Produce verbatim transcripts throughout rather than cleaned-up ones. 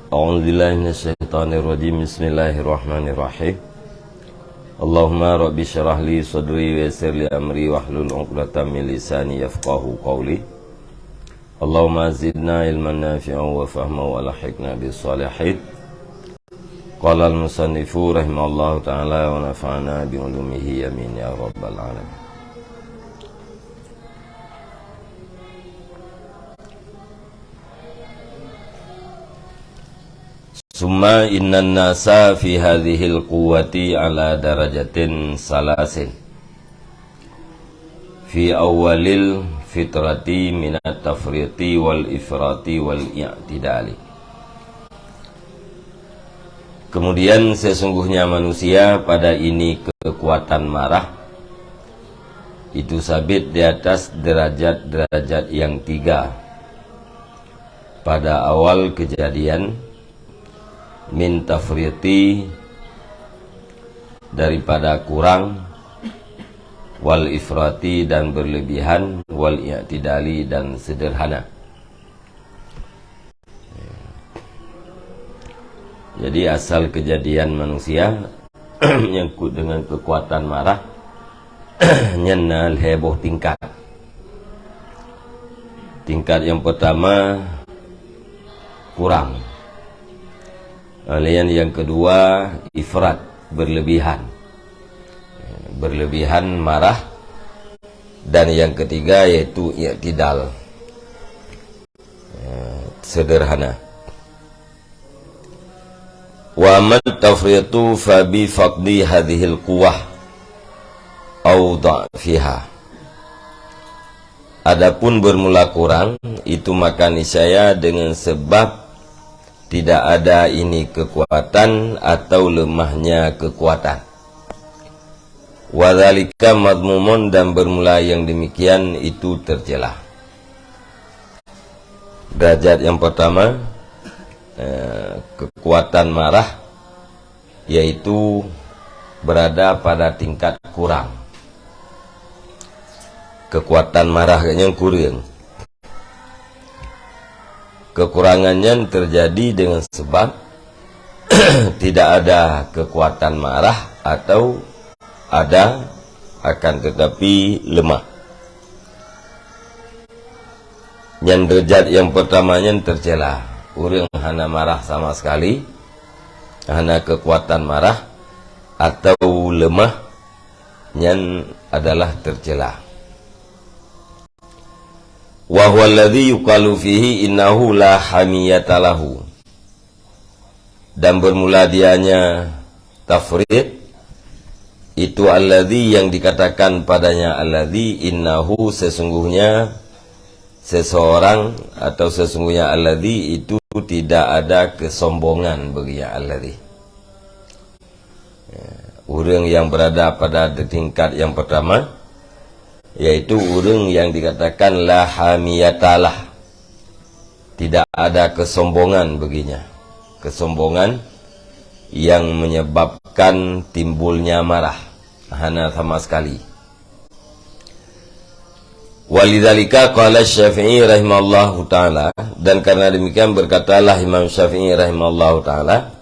أعوذ بالله من الشيطان الرجيم. بسم الله الرحمن الرحيم. اللهم رب اشرح لي صدري ويسر لي أمري واحلل عقدة من لساني يفقهوا قولي. اللهم زدنا علما نافعا وفهما وألحقنا بالصالحين. قال المصنف رحمه الله تعالى ونفعنا بعلومه آمين يا رب العالمين. ثم إن الناس في هذه القوة على درجة ثلاث. في أول الفطرة من التفريط والإفراط والاعتدال. Kemudian sesungguhnya manusia pada ini kekuatan marah itu sabit di atas derajat-derajat yang tiga. Pada awal kejadian, min tafriti, daripada kurang, wal ifrati, dan berlebihan, wal i'tidali, dan sederhana. Jadi asal kejadian manusia menyangkut dengan kekuatan marah nyan na lhèe boh tingkat. Tingkat yang pertama kurang. Kemudian yang kedua ifrat, berlebihan. Berlebihan marah. Dan yang ketiga yaitu i'tidal. Ya, sederhana. Wa ammat tafritu fa bi faqdi hadhil quwwah au dha'fiha. Adapun bermula kurang, itu maka niscaya dengan sebab tidak ada ini kekuatan atau lemahnya kekuatan. Wa dzalika madhmumun, dan bermula yang demikian itu tercela. Derajat yang pertama, eh, kekuatan marah, yaitu berada pada tingkat kurang. Kekuatan marah geuh nyan kureueng. Kekurangan nyan terjadi dengan sebab tidak ada kekuatan marah atau ada akan tetapi lemah. Nyan derajat yang pertama nyan tercela. Ureueng hana marah sama sekali, hana kekuatan marah atau lemah, nyan adalah tercela. Wa huwa alladhi yuqalu fihi innahu la hamiyata lahu. Dan bermula dianya tafrid, itu alladhi yang dikatakan padanya alladhi, innahu sesungguhnya seseorang atau sesungguhnya alladhi itu tidak ada kesombongan bagi alladhi. Ya, ureueng yang berada pada tingkat yang pertama, yaitu ureueng yang dikatakan la hamiyatalah. Tidak ada kesombongan baginya. Kesombongan yang menyebabkan timbulnya marah. Hana sama sekali. Walidzalika qala Syafi'i rahimahullahu ta'ala, dan karena demikian berkatalah Imam Syafi'i rahimahullahu ta'ala,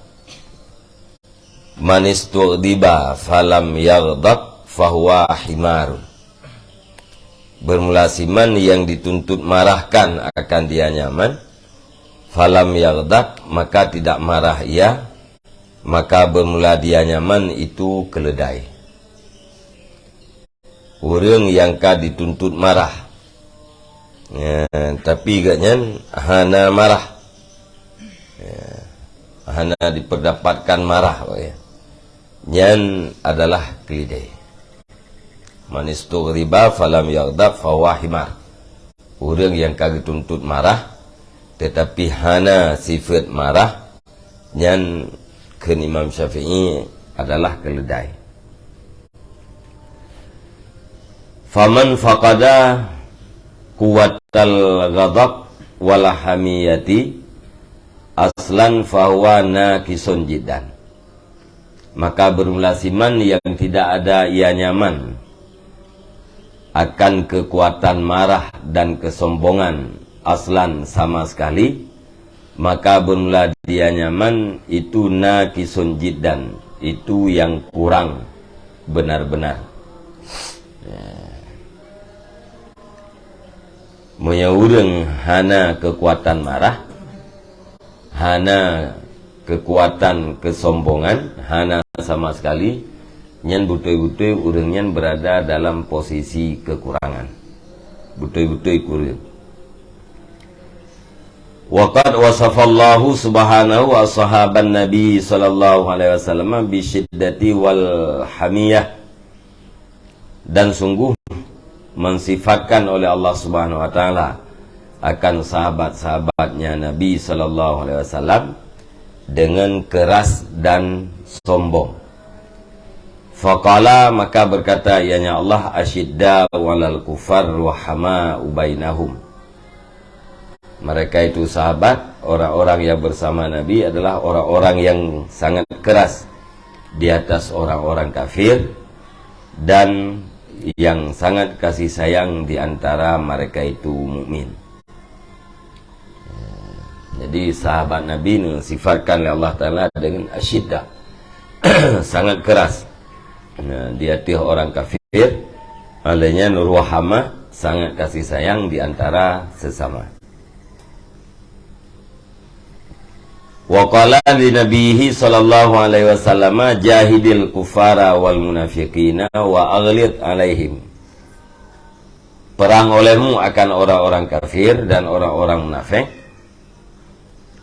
"Man istughdiba falam yaghdab fahuwa himarun." Bermula siman yang dituntut marahkan akan dia nyaman, falam yaghdab, maka tidak marah ia, maka bermula dia nyaman itu keledai. Ureueng nyang ka dituntut marah. Ya, tapi gobnyan hana marah. Ya, hana diperdapatkan marah, ya. Nyan adalah keledai. Man istughdiba falam yaghdab fahuwa himar. Ureueng nyang ka geutuntut marah, tetapi hana sifeut marah, nyan kheun Imam Syafi'i adalah keledai. Faman faqada quwwatal ghadab wal hamiyati aslan fahuwa naqisun jiddan. Maka bermula siman yang tidak ada ia nyaman akan kekuatan marah dan kesombongan aslan sama sekali, Maka bermula dia nyaman itu naqisun jiddan, itu yang kurang benar-benar. Ya. Meunyoe ureuëng hana kekuatan marah, hana kekuatan kesombongan, hana sama sekali, nyan beutôi-beutôi ureuëng nyan berada dalam posisi kekurangan. Beutôi-beutôi kureueng. Wa qad wasafallahu subhanahu ashaban Nabi sallallahu alaihi wasallam bisyiddati wal hamiyah. Dan sungguh mensifatkan oleh Allah Subhanahu wa taala akan sahabat-sahabatnya Nabi sallallahu alaihi wasallam dengan keras dan sombong. Faqala, maka berkata ianya Allah, "Asyidda walal kufar ruhama ubainahum." Mereka itu sahabat, orang-orang yang bersama Nabi adalah orang-orang yang sangat keras di atas orang-orang kafir dan yang sangat kasih sayang di antara mereka itu mukmin. Jadi sahabat Nabi ni sifatkan oleh Allah Taala dengan asyidda, sangat keras. Nah, di hati orang kafir, oleh nyan ruhama, sangat kasih sayang di antara sesama. Wa qala li nabihi sallallahu alaihi wasallam, "Jahidil kufara wal munafiqina wa aghlid alaihim." Perang olehmu akan orang-orang kafir dan orang-orang munafik.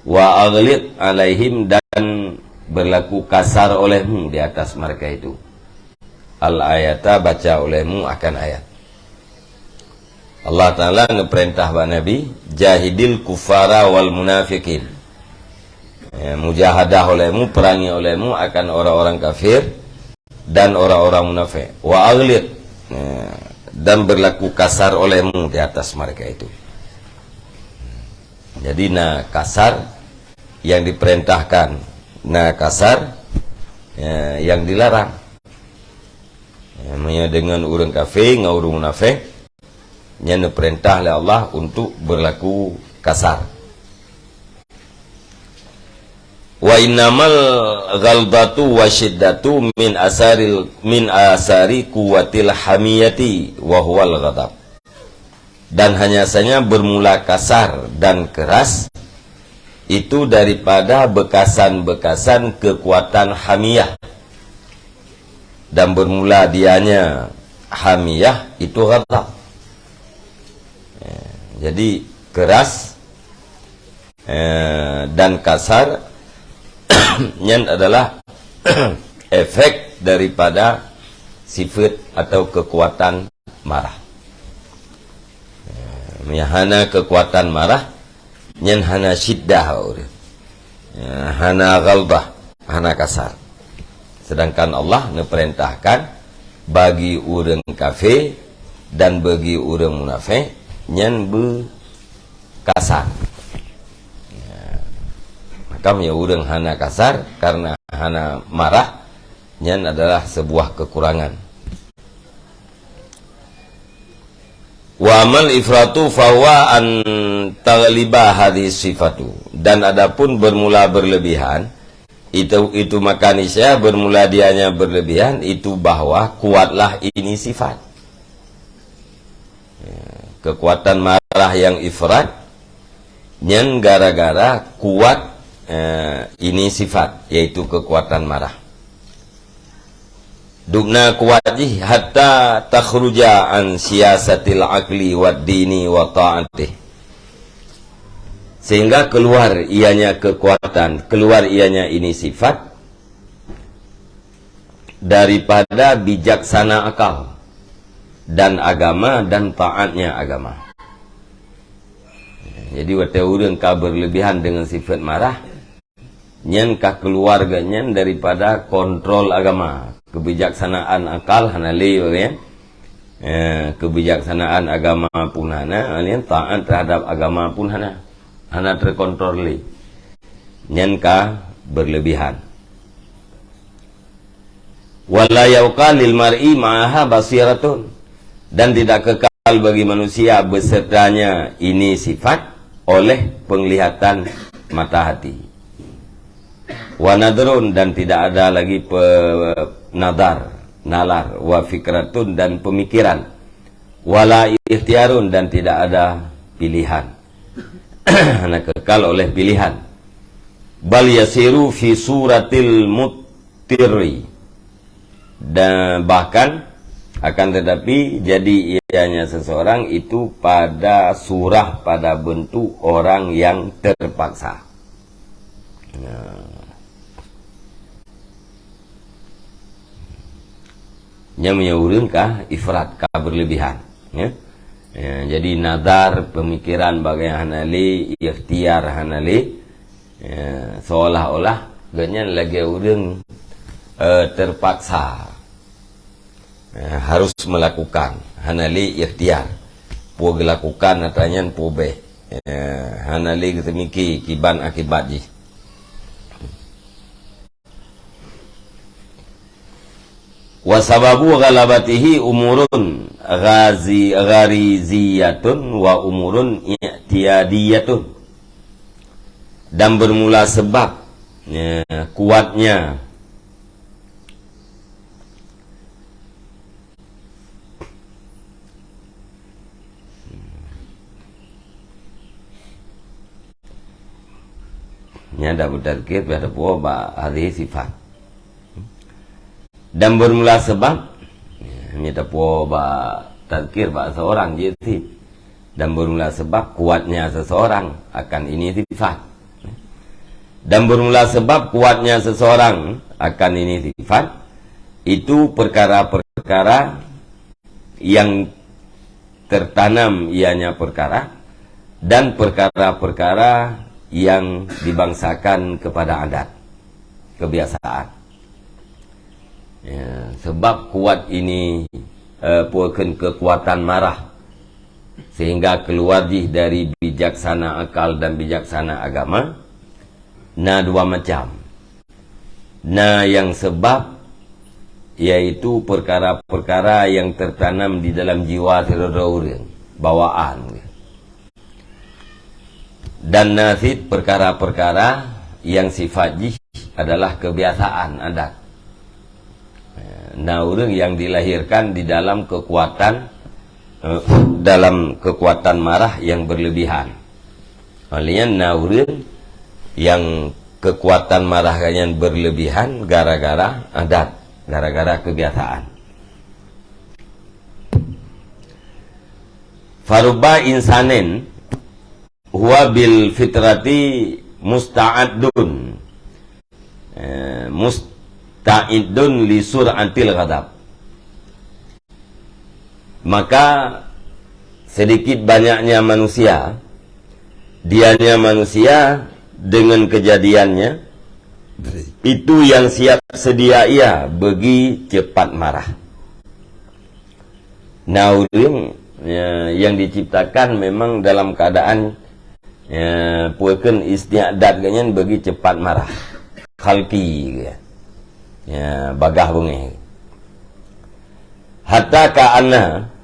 Wa aghlid alaihim, dan berlaku kasar olehmu di atas mereka itu. Al-ayata, baca olehmu akan ayat. Allah Taala neupeurintah bak Nabi, "Jahidil kufara wal munafiqin." Ya, mujahadah olehmu, perangi olehmu akan orang-orang kafir dan orang-orang munafik. Wa aghlid, ya, dan berlaku kasar olehmu di atas mereka itu. Jadi na kasar yang diperintahkan, na kasar, ya, yang dilarang. Ya, meunyoe deungon ureuëng kafé ngon ureuëng munafék, nyan neupeurintah lé Allah untuk beurlaku kasar. "Wa innamal ghaldatu wasyiddatu min asaril, min asari quwwatil hamiyati wa huwal ghadab." Dan hanya saja bermula kasar dan keras itu daripada bekasan-bekasan kekuatan hamiyah. Dan bermula dianya hamiyah itu ghadab. Ya, jadi keras, eh, dan kasar nyan adalah efek daripada sifat atau kekuatan marah. Ya, meunyo hana kekuatan marah, nyan hana syiddah ureuëng. Ya, hana ghalbah, hana kasar. Sedangkan Allah neupeurintahkan bagi ureuëng kafé dan bagi ureuëng munafék nyan beukasar. Ya. Maka meunyo ureuëng hana kasar karena hana marah, nyan adalah sebuah kekurangan. "Wa amal ifratu fahuwa an taghliba hadhihi sifatu." Dan adapun bermula berlebihan, itu, itu maka niscaya bermula dianya berlebihan, itu bahwa kuatlah ini sifat. Ya, kekuatan marah yang ifrat, nyan gara-gara kuat, eh, ini sifat, yaitu kekuatan marah. Dubna kuat jih hatta takhruja an siyasatil aqli wad dini wa ta'atih. Sehingga keluar ianya kekuatan, keluar ianya ini sifat daripada bijaksana akal dan agama dan taatnya agama. Jadi, watée ureuëng ka berlebihan dengan sifat marah, nyan ka keluar geuh nyan daripada kontrol agama. Kebijaksanaan akal hana lé, ya. Eh, kebijaksanaan agama pun hana, nyan taat terhadap agama pun hana. Hana terkontrol lé. Nyan ka berlebihan. "Wala yabqa lil mar'i ma'aha basiratun." Dan tidak kekal bagi manusia besertanya ini sifat oleh penglihatan mata hati. Wa nadrun, dan tidak ada lagi pe-, nadar, nalar, wa fikratun, dan pemikiran. Wala ikhtiyarun, dan tidak ada pilihan. Hana kekal oleh pilihan. Bal yasiru fi suratil muttirri. Dan bahkan, akan tetapi, jadi ianya seseorang itu pada surah, pada bentuk orang yang terpaksa. Nah. Nyan meunyoe ureuëng ka ifrat, ka berlebihan, ya. Ya, jadi nazar, pemikiran bagai hana lé, ikhtiar hana lé, ya, seolah-olah gobnyan lagée ureuëng, eh, terpaksa, eh, harus melakukan, hana lé ikhtiar. Peue geulakukan atra nyan peue béh. Ya, hana lé geuteumiki kiban akibat jih. Wa sababu ghalabatihi umurun ghazi-, ghariziyatun wa umurun i'tiyadiyatun. Dan bermula sebab, ya, kuatnya. Nyan dak beutazkir, pada puo bak hadhihi sifat. Dan bermula sebab, ya, nyan dak puo bak tazkir bak seorang jih sit. Dan bermula sebab kuatnya seseorang akan ini sifat. Dan bermula sebab kuatnya seseorang akan ini sifat, itu perkara-perkara yang tertanam ianya perkara, dan perkara-perkara yang dibangsakan kepada adat, kebiasaan. Ya, sebab kuat ini, eh, peue kheun kekuatan marah, sehingga keluar jih dari bijaksana akal dan bijaksana agama, na dua macam. Na nyang sebab, yaitu perkara-perkara yang tertanam di dalam jiwa sidroe-droe ureuëng, bawaan. Dan na cit perkara-perkara yang sifat jih adalah kebiasaan adat. Na ureuëng yang dilahirkan di dalam kekuatan, eh, dalam kekuatan marah yang berlebihan. Hal nyan na ureuëng yang kekuatan marah nyan berlebihan gara-gara adat, gara-gara kebiasaan. Farubba insanin huwa bil fitrati musta'addun, eh, musta'idun li sur'atil ghadab. Maka sedikit banyaknya manusia, dianya manusia dengan kejadiannya, itu yang siap sedia ia bagi cepat marah. Na ureuëng, ya, yang diciptakan memang dalam keadaan, ya, peue kheun isti'dad geuh nyan bagi cepat marah. Khalqi, ya, bagah beungéh. Hatta ka'anna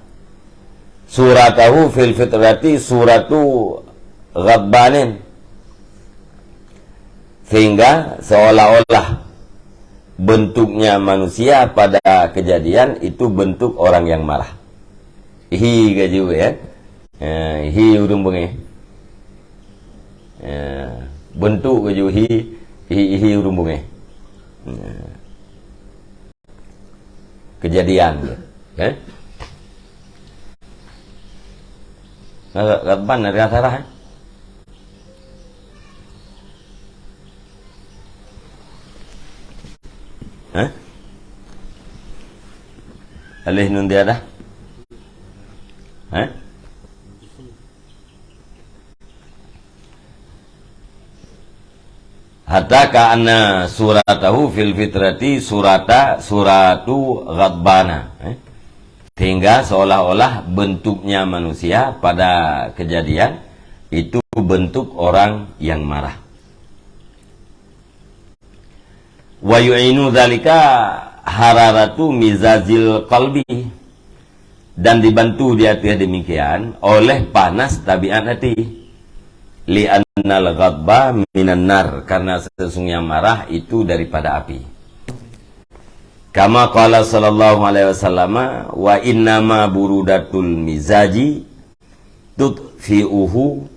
suratahu fil fitrati suratu ghadbanin. Sehingga seolah-olah bentuknya manusia pada kejadian itu bentuk orang yang marah. Hi gaju, ya. Eh, hi ureuëng beungéh. Eh, bentuk gaju hi, hi, hi ureuëng beungéh. Eh. Kejadian tu. Eh? Ghadban dari asarah, eh? Eh? Alif nun tiada. Eh? Hatta ka'anna suratahu fil fitrati surata suratu ghadbana, eh? Sehingga seolah-olah bentuknya manusia pada kejadian itu bentuk orang yang marah. Wa yu'inu dzalika hararatu mizazil qalbi. Dan dibantu di ateueh demikian oleh panas tabiat hati. "Li'annal ghadba minan nar," karena sesungguhnya marah itu daripada api. Kama qala sallallahu alaihi wasallam, "Wa innama burudatul mizaji tudfi'uhu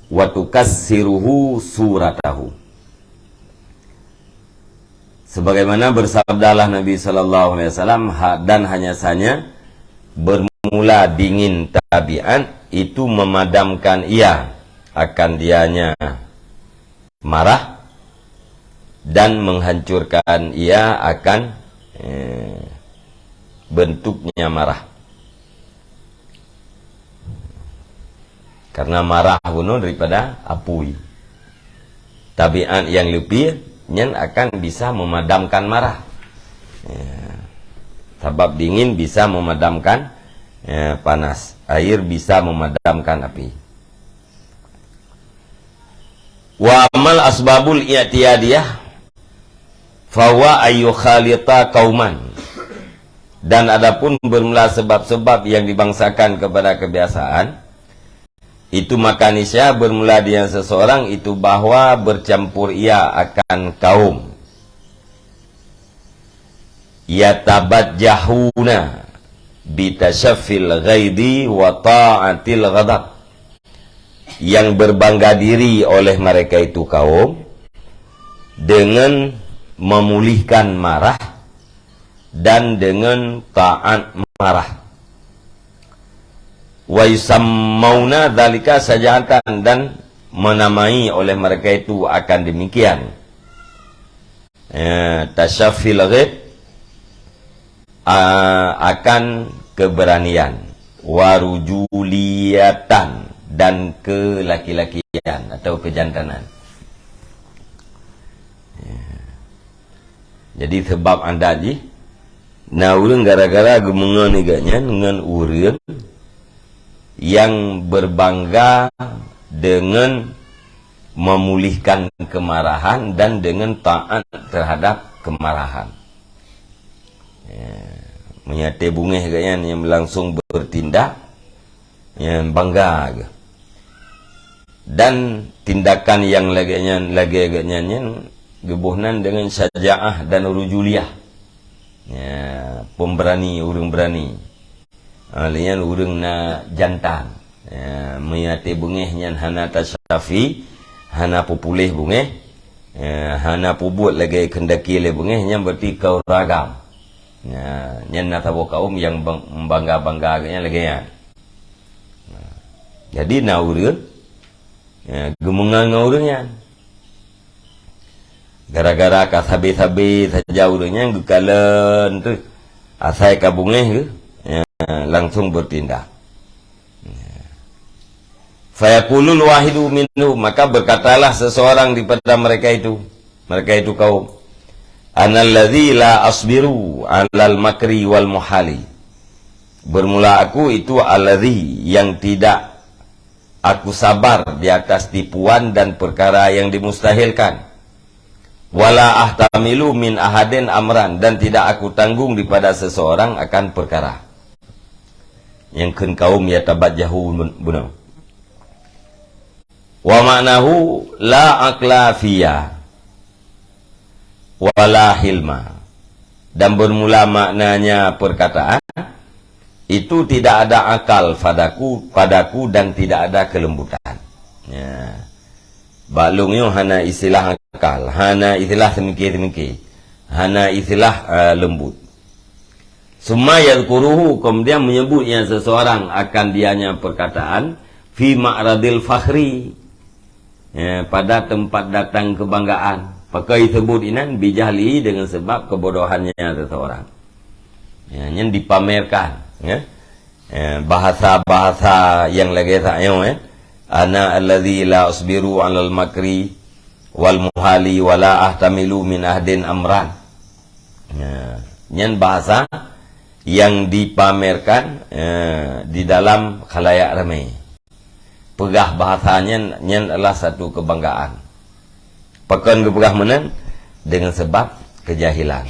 wa tukassiruhu suratahu." Sebagaimana bersabdalah Nabi sallallahu alaihi wasallam, ha-, dan hanya saja bermula dingin tabiat itu memadamkan ia akan dianya marah dan menghancurkan ia akan, eh, bentuknya marah. Karena marah bunoe daripada apui. Tabiat nyang leupie nyan akan bisa memadamkan marah. Ya. Sabab dingin bisa memadamkan, ya, panas. Air bisa memadamkan api. Wa amal asbabul i'tiyadiyah fahuwa ayyukhalita qauman. Dan adapun bermula sebab-sebab yang dibangsakan kepada kebiasaan, itu maka niscaya bermula dengan seseorang itu bahwa bercampur ia akan kaum yatabajjahuna bitasyaffil ghaidhi wa ta'atil ghadab, yang berbangga diri oleh mereka itu kaum dengan memulihkan marah dan dengan taat marah. Wa yusammauna dzalika syaja'atan, dan menamai oleh mereka itu akan demikian, eh, tasyaffil ghaid, a-, akan keberanian, warujuliyatan, dan kelaki-lakian atau kejantanan. Ya. Jadi, sebab adat jih, na ureuëng gara-gara geumeungon gobnyan ngon ureuëng yang berbangga dengan memulihkan kemarahan dan dengan taat terhadap kemarahan. Ya, meunyo watée beungéh gobnyan nyang langsung bertindak, ya, bangga geuh. Dan tindakan nyang lagée nyan, lagée gobnyan nyan geuboh nan dengan syajaah dan rujuliyah. Ya, pemberani, ureuëng berani. Ha, lé nyan ureuëng na jantan. Ya, meunyo watée beungéh nyan hana tasyafi, hana peupuléh beungéh, ya, hana peubuet lagée keundaki lé beungéh, nyan berarti kaum ragam. Ya, nyan na saboh kaum nyang bang-, bangga-bangga gobnyan lagée nyan. Nah, jadi na ureuëng, ya, geumeungon ngon ureuëng nyan. Gara-gara ka sabe-sabe saja ureuëng nyan geukalon teuh, asai ka beungéh geuh, ya, langsung bertindak. Ya. Fayaqulul wahidu minhum, maka berkatalah seseorang daripada mereka itu, mereka itu kaum, "Analladzi la asbiru 'alal makri wal muhali." Bermula aku itu alladzi, yang tidak aku sabar di atas tipuan dan perkara yang dimustahilkan. "Wala ahtamilu min ahadin amran," dan tidak aku tanggung daripada seseorang akan perkara. Nyang kheun kaum yatabajjahu bunoe. Wa ma'nahu la aqla fiyya wala hilma. Dan bermula maknanya perkataan, itu tidak ada akal padaku, padaku dan tidak ada kelembutan. Ya. Bak lôn nyoe hana istilah akal, hana istilah semike-semike, hana istilah, eh, lembut. Summa yadhkuruhu, kemudian menyebutnya seseorang akan dianya perkataan, fi ma'radil fakhri, ya, pada tempat datang kebanggaan. Pakon disebut inan? Bijahli, dengan sebab kebodohannya seseorang. Ya, nyan dipamerkan, ya. Ya, bahasa-bahasa nyang lagée sak nyoe, ya. "Ana alladzi la asbiru 'alal makri wal muhali wa la ahtamilu min ahadin amran." Ya, nyan bahasa yang dipamerkan, eh, di dalam khalayak ramé. Peugah bahasa nyan, nyan adalah satu kebanggaan. Pakon geupeugah meunan? Dengan sebab kejahilan.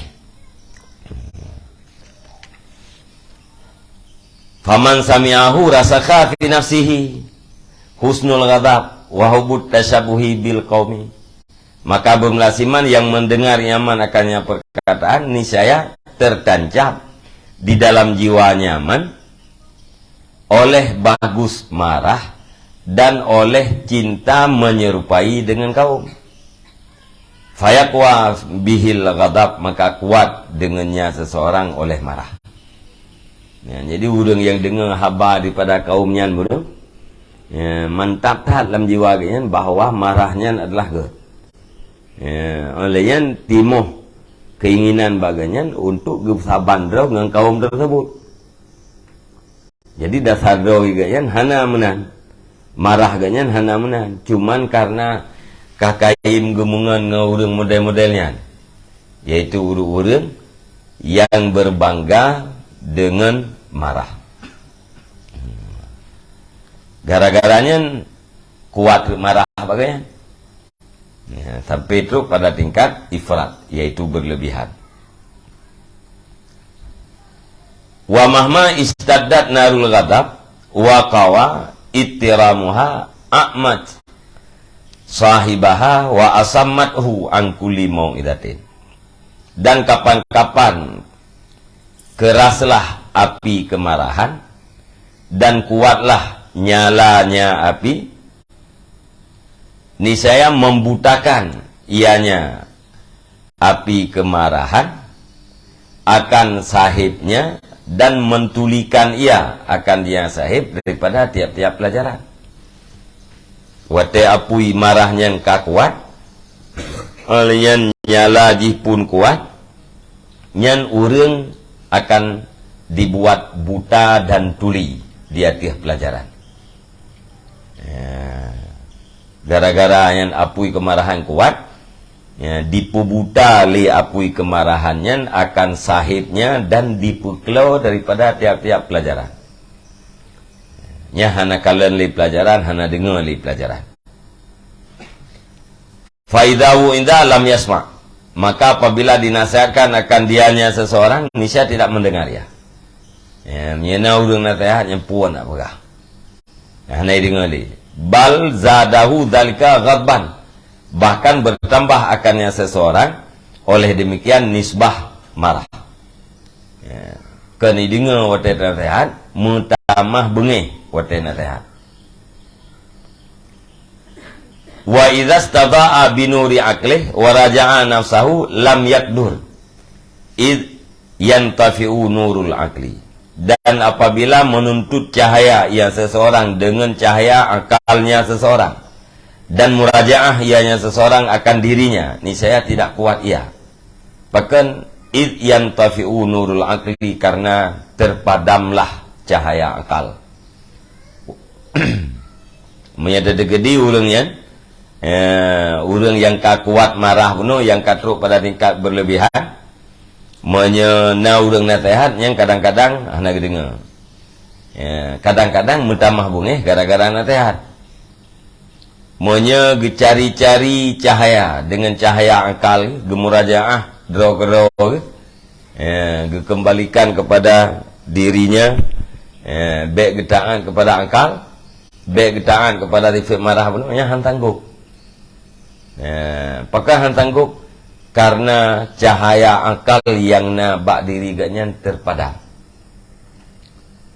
Faman sami'ahu rasakha fi nafsihi husnul ghadab wa hubbut tasyabuhi bil qaumi. Maka beumeulah si Man nyang mendengar nyaman akan nyan perkataan, niscaya tertancap di dalam jiwanya Man oleh bagus marah dan oleh cinta menyerupai dengan kaum. Fayaqwa bihil ghadab, maka kuat dengannya seseorang oleh marah. Ya, jadi ureuëng nyang deungoe haba daripada kaum nyan, ureuëng, ya, mantap that lam jiwa geuhnyan bahwa marah nyan adalah geuh. Ya, oleh nyan timoh keinginan bak geuhnyan untuk geusaban droe ngon kaum tersebut. Jadi dasar droe geuhnyan hana meunan. Marah geuhnyan hana meunan. Cuman karena ka kayém geumeungon ngon ureuëng model-model nyan, yaitu ureuëng-ureuëng yang berbangga dengan marah. Gara-gara nyan kuat marah bak geuhnyan. Ya, sampai trok pada tingkat ifrat, yaitu berlebihan. Wa mahma istaddat narul ghadab wa qawa ittiramuha a'mat sahibaha wa asammathu an kulli mau'izatin. Dan kapan-kapan keraslah api kemarahan dan kuatlah nyalanya api, niscaya membutakan ianya api kemarahan akan sahibnya dan mentulikan ia akan dia sahib daripada tiap-tiap pelajaran. Watée apui marah nyan ka kuat, nyan nyala jih pun kuat, nyan ureuëng akan dibuat buta dan tuli di ateueh pelajaran. Ya. Gara-gara nyan apui kemarahan kuat, ya, dipeubuta lé apui kemarahan nyan akan sahibnya dan dipeuklo daripada tiap-tiap pelajaran. Nyan hana kalon lé pelajaran, hana deungoe lé pelajaran. Fa idza wu'idha lam yasma'. Maka apabila dinasihatkan akan dianya seseorang, niscaya tidak mendengar ia. Ya, meunyoe na ureuëng nasihat nyang puon nak peugah. Hana deungoe lé. Bal zadahu dzalika ghadban. Bahkan bertambah akannya seseorang oleh demikian nisbah marah. Ya. Kon ideungoe watée nasihat, meutamah beungéh watée nasihat. Wa idza stada'a binuri aqlih wa raja'a nafsahu lam yakdur id yantafi'u nurul aqli. Dan apabila menuntut cahaya ia seseorang dengan cahaya akalnya seseorang, dan murajaah ianya seseorang akan dirinya, niscaya tidak kuat ia. Pakon id yantafi'u nurul aqli, karena terpadamlah cahaya akal. Meunyoe teukeudi ureuëng nyan, eh, ureuëng nyang ka kuat marah bunoe, nyang ka trok pada tingkat berlebihan, meunyoe na ureuëng nasihat, nyan kadang-kadang hana geudeungoe. Ya, kadang-kadang meutamah beungéh gara-gara nasihat. Meunyoe geucari-cari cahaya dengan cahaya akal, geumurajaah droe keudroe, ya, geukembalikan kepada dirinya, ya, bék geutaát kepada akal, bék geutaát kepada sifat marah bunoe, nyan han tanggôp. Ya, pakon han tanggôp? Karena cahaya akal nyang na bak diri geuhnyan terpadam.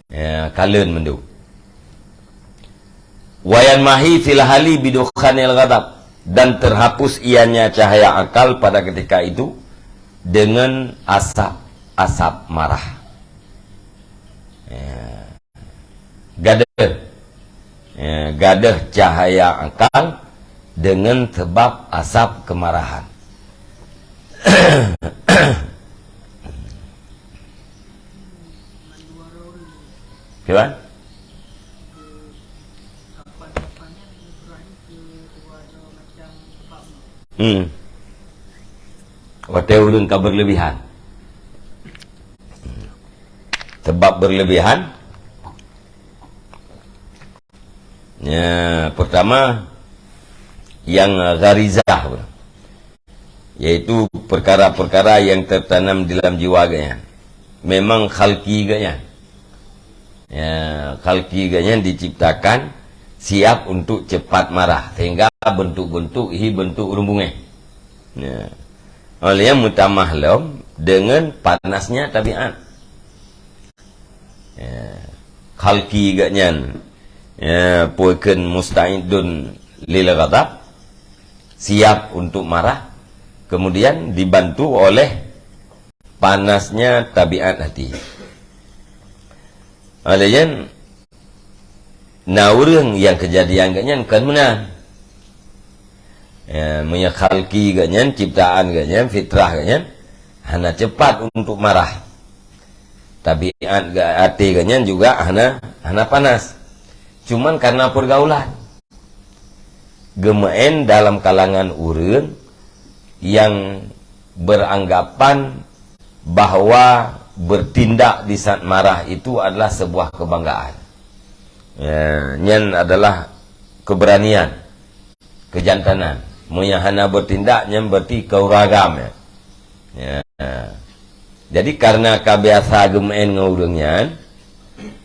Ya, kalon mandum. Wa yanmahi fil hali bidukhanil ghadab, dan terhapus ianya cahaya akal pada ketika itu dengan asap, asap marah. Ya. Gadôh. Ya, gadôh cahaya akal dengan sebab asap kemarahan. Kiban? Hmm. Watée ureuëng ka berlebihan. Sebab berlebihan, ya, pertama, yang gharizah, yaitu perkara-perkara yang tertanam dalam jiwa geuhnyan. Memang khalqi geuhnyan. Ya, khalqi geuhnyan diciptakan siap untuk cepat marah, sehingga bentuk-bentuk hi bentuk ureuëng bungéh. Ya. Oleh yang meutamah lom dengan panasnya tabiat. Ya. Khalqi geuh nyan, ya, peue kheun musta'idun lil ghadab, siap untuk marah, kemudian dibantu oleh panasnya tabiat hati. Oleh nyan, na ureuëng nyang keujadian geuh nyan kon meunan. Ya, meunyoe khalqi geuh nyan, ciptaan geuh nyan, fitrah geuh nyan, hana cepat untuk marah. Tabiat geuh, até geuh nyan juga hana, hana panas. Cuman karena pergaulan. Geumeu'en dalam kalangan ureuëng yang beranggapan bahwa bertindak di saat marah itu adalah sebuah kebanggaan. Ya, nyan adalah keberanian, kejantanan. Meunyoe hana bertindak, nyan berarti keuragam, ya. Ya. Jadi, karena ka biasa geumeu'en ngon ureuëng nyan,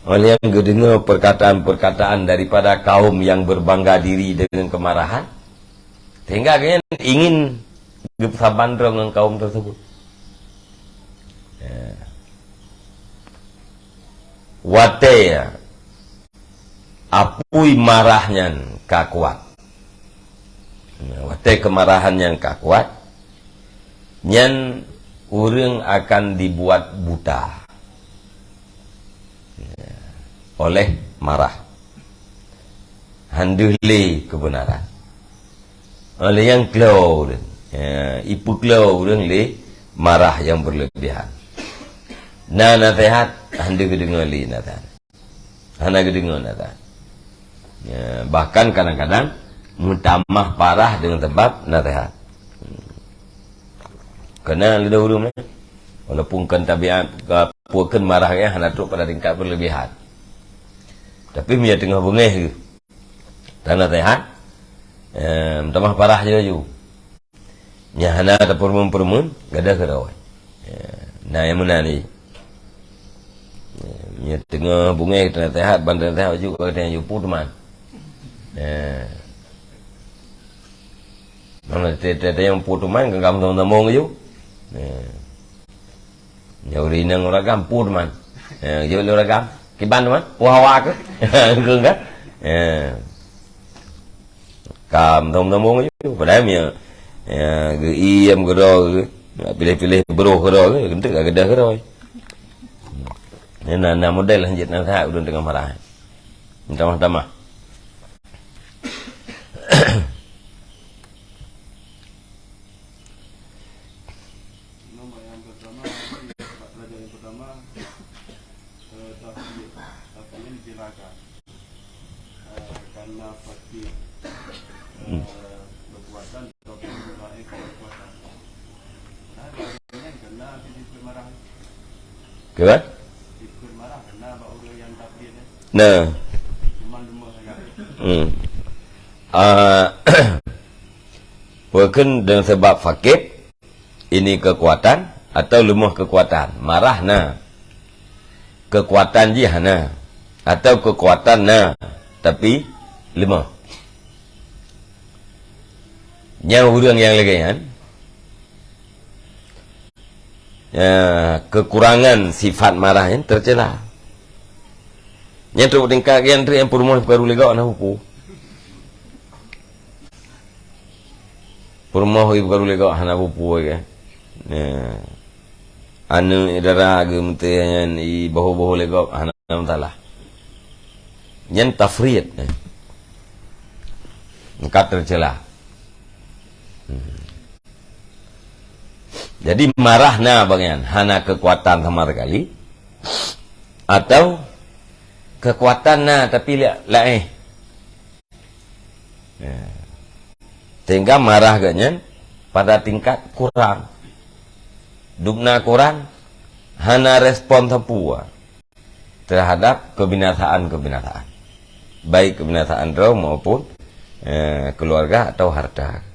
oleh nyang geudeungoe perkataan-perkataan daripada kaum yang berbangga diri dengan kemarahan, sehingga geuhnyan ingin geupeusaban droe ngon kaum tersebut. Ya. Watée apui marah nyan ka kuat. Nah, watée keumarahan nyan ka kuat, nyan ureuëng akan dibuat buta oleh marah. Hana deuh lé keubeunaran. Oleh nyang kleu ureuëng, ya, ipeukleu ureuëng lé marah nyang berlebihan. Na naseuhat, hana deuh geudeungoe lé naseuhat. Hana geudeungoe naseuhat. Ya, bahkan kadang-kadang meutamah parah deungon sabab naseuhat. Keunan lé dahulu nyan. Walaupun kon tabiat, ka peue kheun marah geuh hana trok pada tingkat berlebihan. Tapi meunyoe teungoh beungéh geuh, tanaseuhat, eh, meutamah parah jih laju. Nyang hana tapeurumeun-peurumeun, gadôh keudroe. Ya, na nyang meunan jih. Ya, meunyoe teungoh beungéh tanaseuhat, ban tanaseuhat laju, ka geutanyoe jumpu teuma. Ya. Mana teuh-teuh nyang peue teuma, ka gam sambông-sambông laju. Ya. Nyoe ureuëng inong uragam peue teuma. Ya, jeuet lé uragam. Kiban teuma, peue hawa keuh. Keuh kan? Ya. Gam sambông-sambông laju. Padahai meunyoe, ya, geuiem keudroe, piléh-piléh broh keudroe, keuneuk ka gadôh keudroe. Ya, na, na model hanjeuet naseuhat ulôn teungoh marah. Meutamah-tamah. Nomor yang pertama, bak darajat yang pertama, eh, tahfidz, tahfidz ditinggikan. Eh, karena fakir, eh, kekuatan ataupun dhaif kekuatan. Nah, karena itu marah. Keuh? Nah. Hmm. Ah, peue kheun deungon sabab fakir, ini kekuatan atau leumoh kekuatan. Marah na. Kekuatan jih hana. Atau kekuatan na, tapi leumoh. Nyang ureuëng nyang lagée nyan, ya, kekurangan sifat marah nyan tercela. Nyan trok tingkat nyan trok nyang peurumoh peukaru lé gob hana peue-peue. Peurumoh peukaru lé gob hana peue-peue ke. Ya. Aneuëk dara geuh meuteue nyan i boh-boh lé gob hana masalah. Nyan tafrit. Ka tercela. Hmm. Jadi marah na bagian hana kekuatan sama sekali, atau kekuatan na tapi la-, laéh. Ya. Sehingga marah geuh nyan pada tingkat kurang. Dubna kurang, hana respon sapeue terhadap kebinasaan-kebinasaan, baik kebinasaan droe maupun, eh, keluarga atau harta.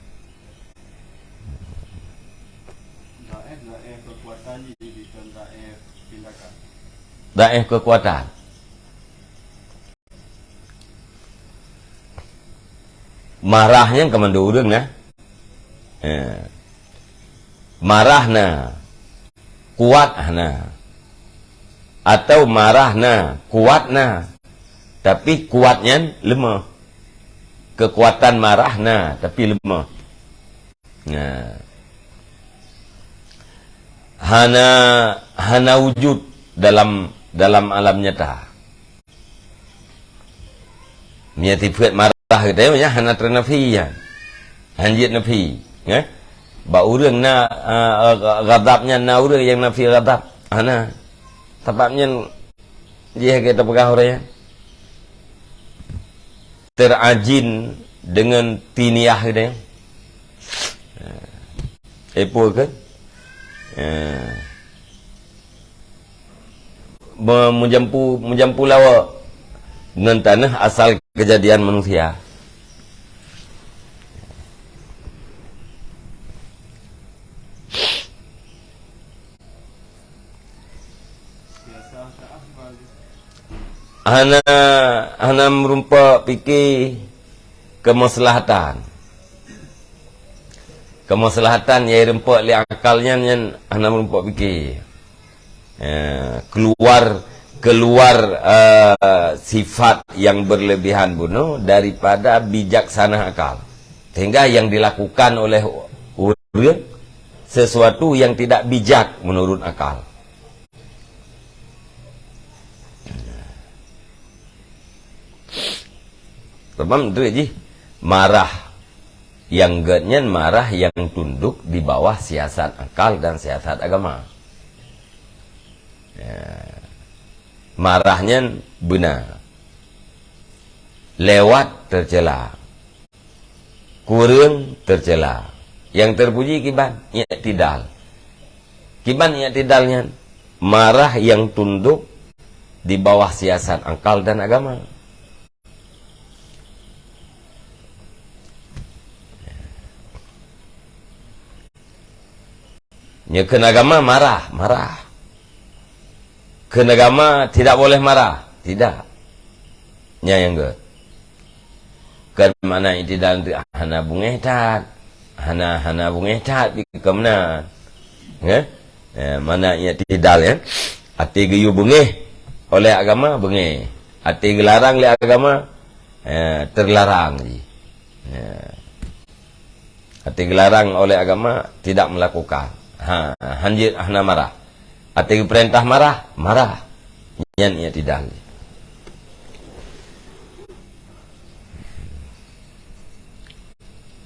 Dhaif kekuatan. Marah nyan ka mandum ureuëng na. Eh. Marah na, kuat hana. Atau marah na, kuat na. Tapi kuat nyan lemah. Kekuatan marah na, tapi lemah. Nah. Hana, hana wujud dalam, dalam alam nyata. Meunyoe sifeuet marah geutanyoe nyan hana teunafi nyan. Han jeuet nafi, eh? Bak ureuëng na, eh, ghadab nyan na ureuëng nyang nafi ghadab. Hana. Sabab nyan jih kita peugah ureuëng nyan. Terajin dengan tiniah geutanyoe. Eh, peue kan? Eh. Me-, meujampu, meujampu lawa ngon tanoh asal keujadian manusia. Hana, hana meurumpok pike keumaslahatan. Keumaslahatan nyang rumpok lé akal nyan, nyan hana meurumpok pike. Eh, keluar, keluar, eh, sifat yang berlebihan bunoe daripada bijaksana akal. Sehingga yang dilakukan oleh ureuëng sesuatu yang tidak bijak menurut akal. Paham tu jih? Marah. Nyang gét nyan marah nyang tunduk di bawah siasat akal dan siasat agama. Ya. Marah nyan beuna. Lewat tercela. Kureueng tercela. Nyang terpuji kiban? I'tidal. Kiban i'tidal nyan? Marah nyang tunduk di bawah siasat akal dan agama. Nyoe kheun agama marah, marah. Kheun agama tidak boleh marah, tidak. Nyan nyang gét. Kon makna i'tidal hana beungéh that. Hana, hana beungéh that, kon meunan. Nggih? Eh, makna i'tidal, ya. Até geuyue beungéh oleh agama, beungéh. Até geularang lé agama, eh, teularang jih. Ya. Até geularang oleh agama, tidak melakukan. Ha, hanjeuet hana marah. Até geupeurintah marah, marah. Nyan i'tidal.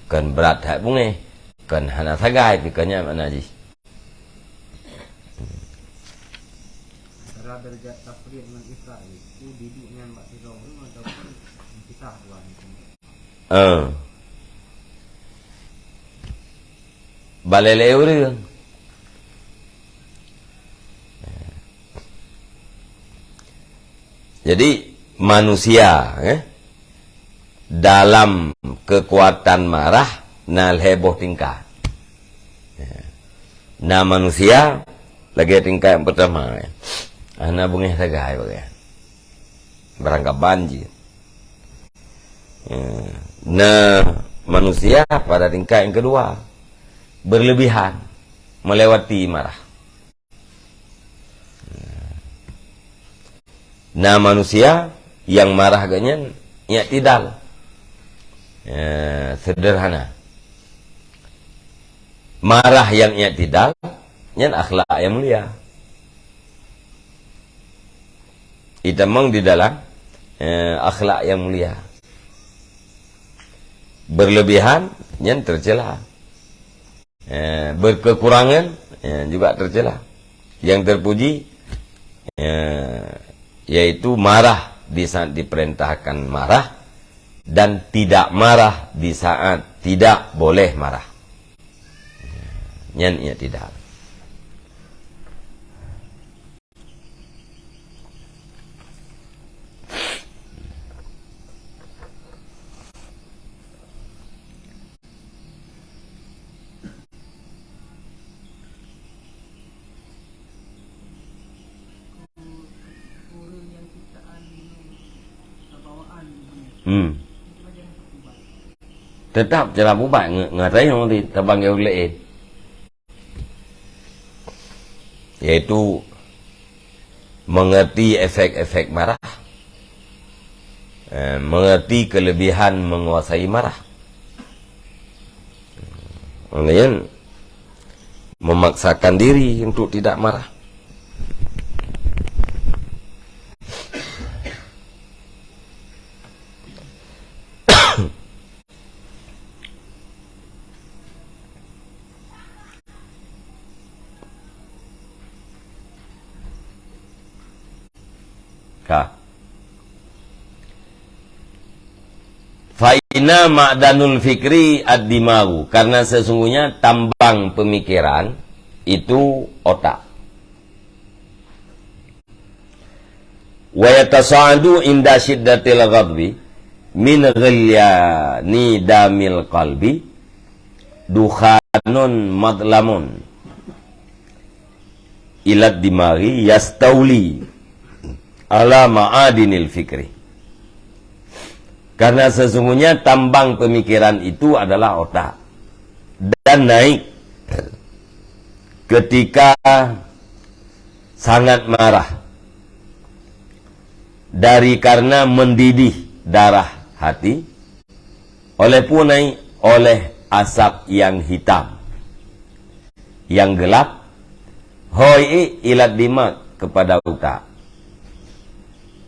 Kon brat that beungéh, kon hana sagai, tapi kon nyan makna jih. Antara darajat tafrid ngon ifrat, itu diduek nyan bak sidroe ureuëng ataupun pisah dua nyan? Eh. Balée lé ureuëng. Jadi, manusia, eh, dalam kekuatan marah na lhée boh tingkat. Na manusia lagée tingkat nyang pertama, eh. Hana beungéh sagai bagai. Barangkaban jih. Ya. Na manusia pada tingkat yang kedua, berlebihan, melewati marah. Na manusia yang marah geuh nyan i'tidal. Ya, sederhana. Marah yang i'tidal nyan akhlak yang mulia. Itamong di dalam, eh, akhlak yang mulia. Berlebihan, nyan tercela. Eh, berkekurangan, eh, juga tercela. Yang terpuji, eh, yaitu marah di saat diperintahkan marah dan tidak marah di saat tidak boleh marah. Nyan i'tidal. Hmm. Tetap cara mubat nge-, ngatanyong di tabang yang lain. Yaitu mengerti efek-efek marah. Eh, mengerti kelebihan menguasai marah. Kemudian memaksakan diri untuk tidak marah. Ka. Fa inna ma'danul fikri ad-dimagu, karena sesungguhnya tambang pemikiran itu otak. Wa yatasa'adu inda syiddatil ghadbi min ghilyani damil qalbi dukhanun madlamun ilad dimari yastauli ala ma'adinil fikri. Karena sesungguhnya tambang pemikiran itu adalah otak dan naik ketika sangat marah dari karena mendidih darah hati, oleh punai oleh asap yang hitam, yang gelap, hoi ilad dimak kepada utak.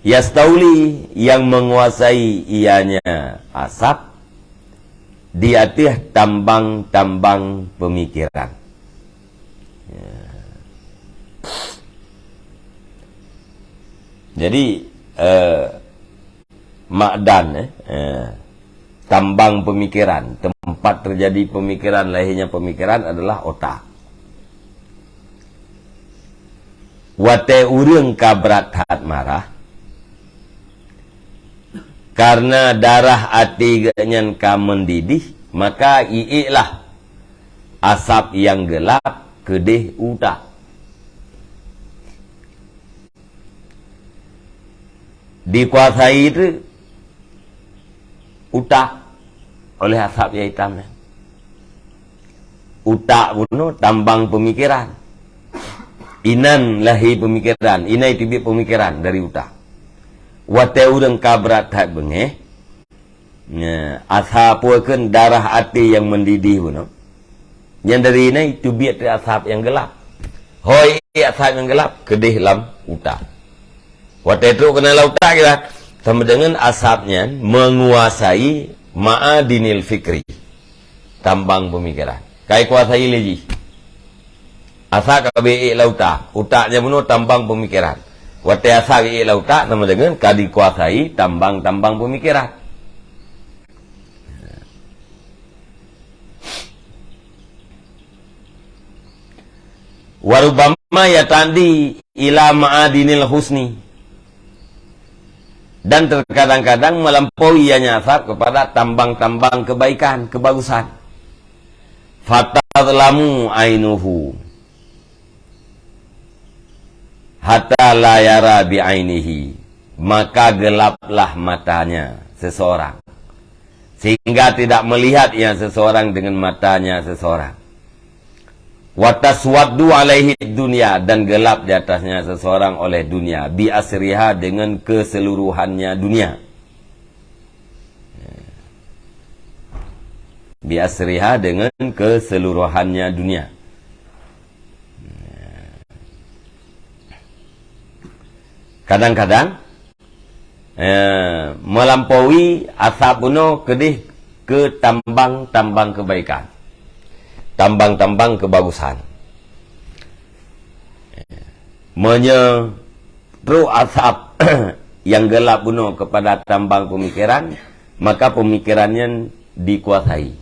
Yastauli yang menguasai ianya asap di ateueh tambang-tambang pemikiran. Ya. Jadi, eh, makdan, eh, eh, tambang pemikiran, tempat terjadi pemikiran, lahirnya pemikiran adalah otak. Watée ureuëng ka brat that marah, karena darah até geuhnyan ka mendidih, maka iéklah asap nyang gelap keudeh utak. Dikuasai teuk utak oleh asap nyang itam nyan. Utak bunoe tambang pemikiran. Inan lahé pemikiran, inan teubiet pemikiran dari utak. Watée ureuëng ka brat that beungéh, nya, asa peue kheun darah até nyang mendidih bunoe. Nyang dari inan teubiet asap nyang gelap. Hoi asap nyang gelap keudeh lam utak. Watée trok keunan lam utak kita, sama dengan asap nyan menguasai ma'adinil fikri, tambang pemikiran. Kai kuasai lé jih. Asap ka bék ék lam utak, utak nyang bunoe tambang pemikiran. Watée asap ék lam utak, sama dengan ka dikuasai tambang-tambang pemikiran. Warubama yata'addi ila ma'adinil husni. Dan terkadang-kadang melampaui ianya asap kepada tambang-tambang kebaikan, kebagusan. Fatadlamu ainuhu hatta la yara bi ainihi, maka gelaplah matanya seseorang, sehingga tidak melihat yang seseorang dengan matanya seseorang. Wa taswaddu alaihi dunia, dan gelap di atasnya seseorang oleh dunia, bi asriha, dengan keseluruhannya dunia. Bi asriha, dengan keseluruhannya dunia. Kadang-kadang, eh, melampaui asap bunoe keudeh ke tambang-tambang kebaikan, tambang-tambang kebagusan. Meunyoe trok asap nyang gelap bunoe kepada tambang pemikiran, maka pemikiran nyan dikuasai,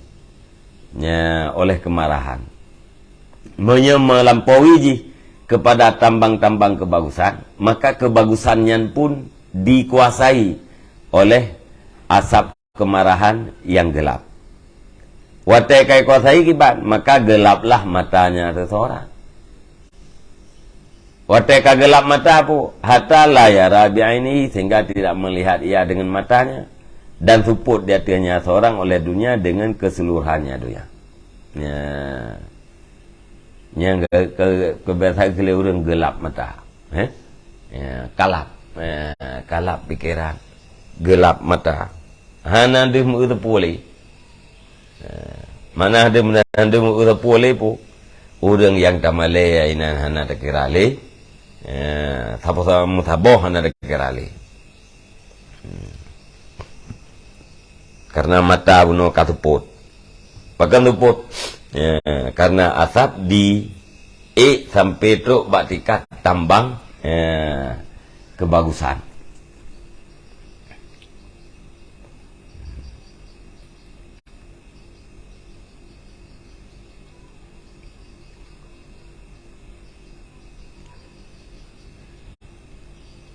nya, oleh kemarahan. Meunyoe melampaui jih kepada tambang-tambang kebagusan, maka kebagusan nyan pun dikuasai oleh asap kemarahan nyang gelap. Watée ka ikuasai kiban, maka gelaplah matanya seseorang. Watée ka gelap mata pu, hatta la yara bi ainihi, sehingga tidak melihat ia dengan matanya. Dan seupôt di ateueh nyan seurang oleh dunia deungon keuseuluruhannya dunia. Nya. Nyang ke, ke, keubiasaan keu lé ureuëng geulap mata. Eh? Ya, kalap. Ya, kalap pikeran. Geulap mata. Hana deuh meu-eu teupeu lé. Ya. Mana deuh, hana deuh meu-eu teupeu lé pu. Ureuëng nyang tamalée inan hana takira lé. Ya, saboh-saboh meusaboh hana takira lé. Hmm. Karena mata bunoe ka seupôt. Pakon seupôt? Ya, karena asab di ék sampai trok bak tingkat tambang, ya, kebagusan.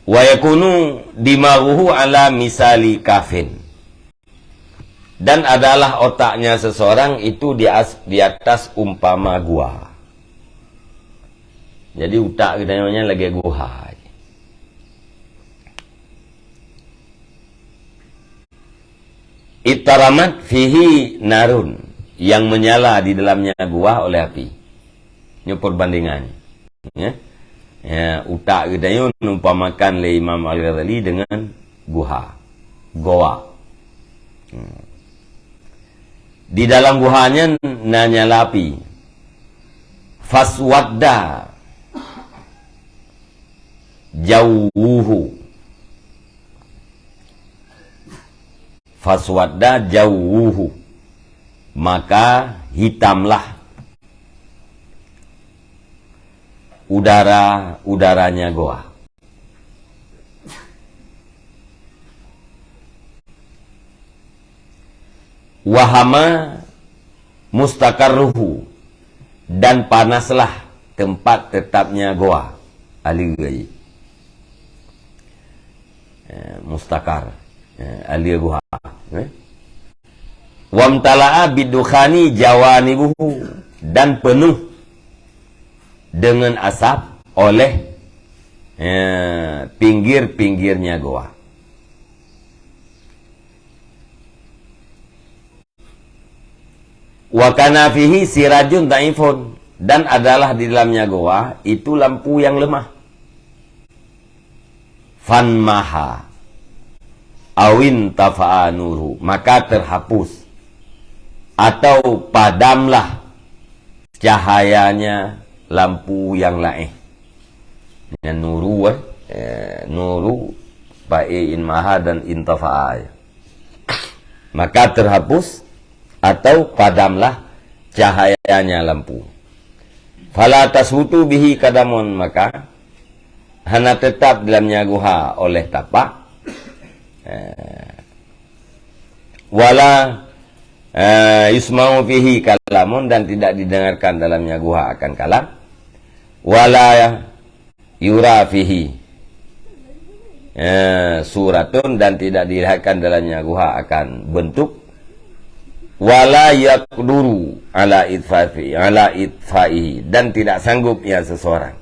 Wa yakunu dimaghuhu ala misali kafin. Dan adalah otaknya seseorang itu di as-, di atas umpama gua. Jadi, utak geutanyoe nyan lagée guha. Ittaramat fihi narun, yang menyala di dalamnya gua oleh api. Nyoe perbandingan. Ya. Ya, utak geutanyoe neumpamakan lé Imam Al-Ghazali dengan guha. Goa. Hmm. Di dalam guha nyan na nyala api. Faswadda jawwuhu. Faswadda jawwuhu. Maka hitamlah udara-udaranya goa. Wahama mustaqarruhu, dan panaslah tempat tetapnya goa. Aleue. Eh, mustaqar. Eh, aleue guha. Eh. Wamtala'a bidukhani jawanibuhu, dan penuh dengan asap oleh, eh, pinggir-pinggirnya goa. Wa kana fihi sirajun dhaifun, dan adalah di dalamnya goa itu lampu yang lemah. Fanmaha awin tafa'a nuru, maka terhapus atau padamlah cahayanya lampu yang lain. Nyan nuru, eh, eh, nuru, pa'i inmaha dan intafa'a. Maka terhapus atau padamlah cahayanya lampu. Fala tasbutu bihi qadamun, maka hana tetap dalamnya guha oleh tapak. Eh, wala, eh, yusma'u fihi kalamun, dan tidak didengarkan dalamnya guha akan kalam. Wala yura fihi, eh, suratun, dan tidak dilihatkan dalamnya guha akan bentuk. Wala yaqduru ala itfafi, ala itfaihi, dan tidak sanggup ia seseorang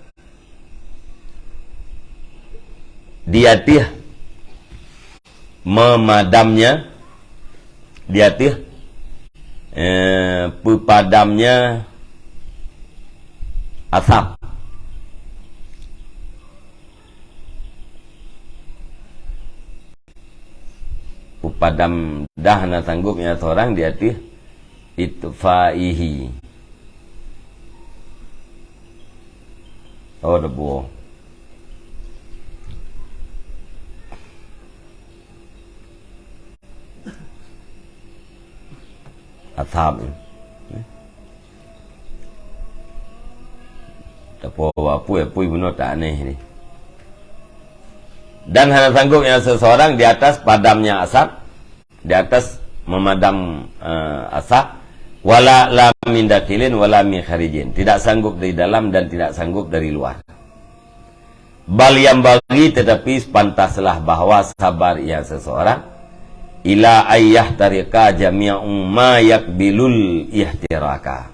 di ateueh memadamnya, di ateueh, eh, peupadamnya asap. Peupadam dah hana sanggup nyan seurang di ateueh itfaihi. Oh, debu. Asap. Tapi apui-apui bunoe tak aneh ni. Dan hana sanggup nyan seseorang di atas padamnya asap, di atas memadam, eh, asap, wala la min dakhilin wala min kharijin. Tidak sanggup dari dalam dan tidak sanggup dari luar. Bal yanbaghi, tetapi pantaslah bahwa sabar ia seseorang, ila an yahtariqa jami'u ma yaqbilul ihtiraka.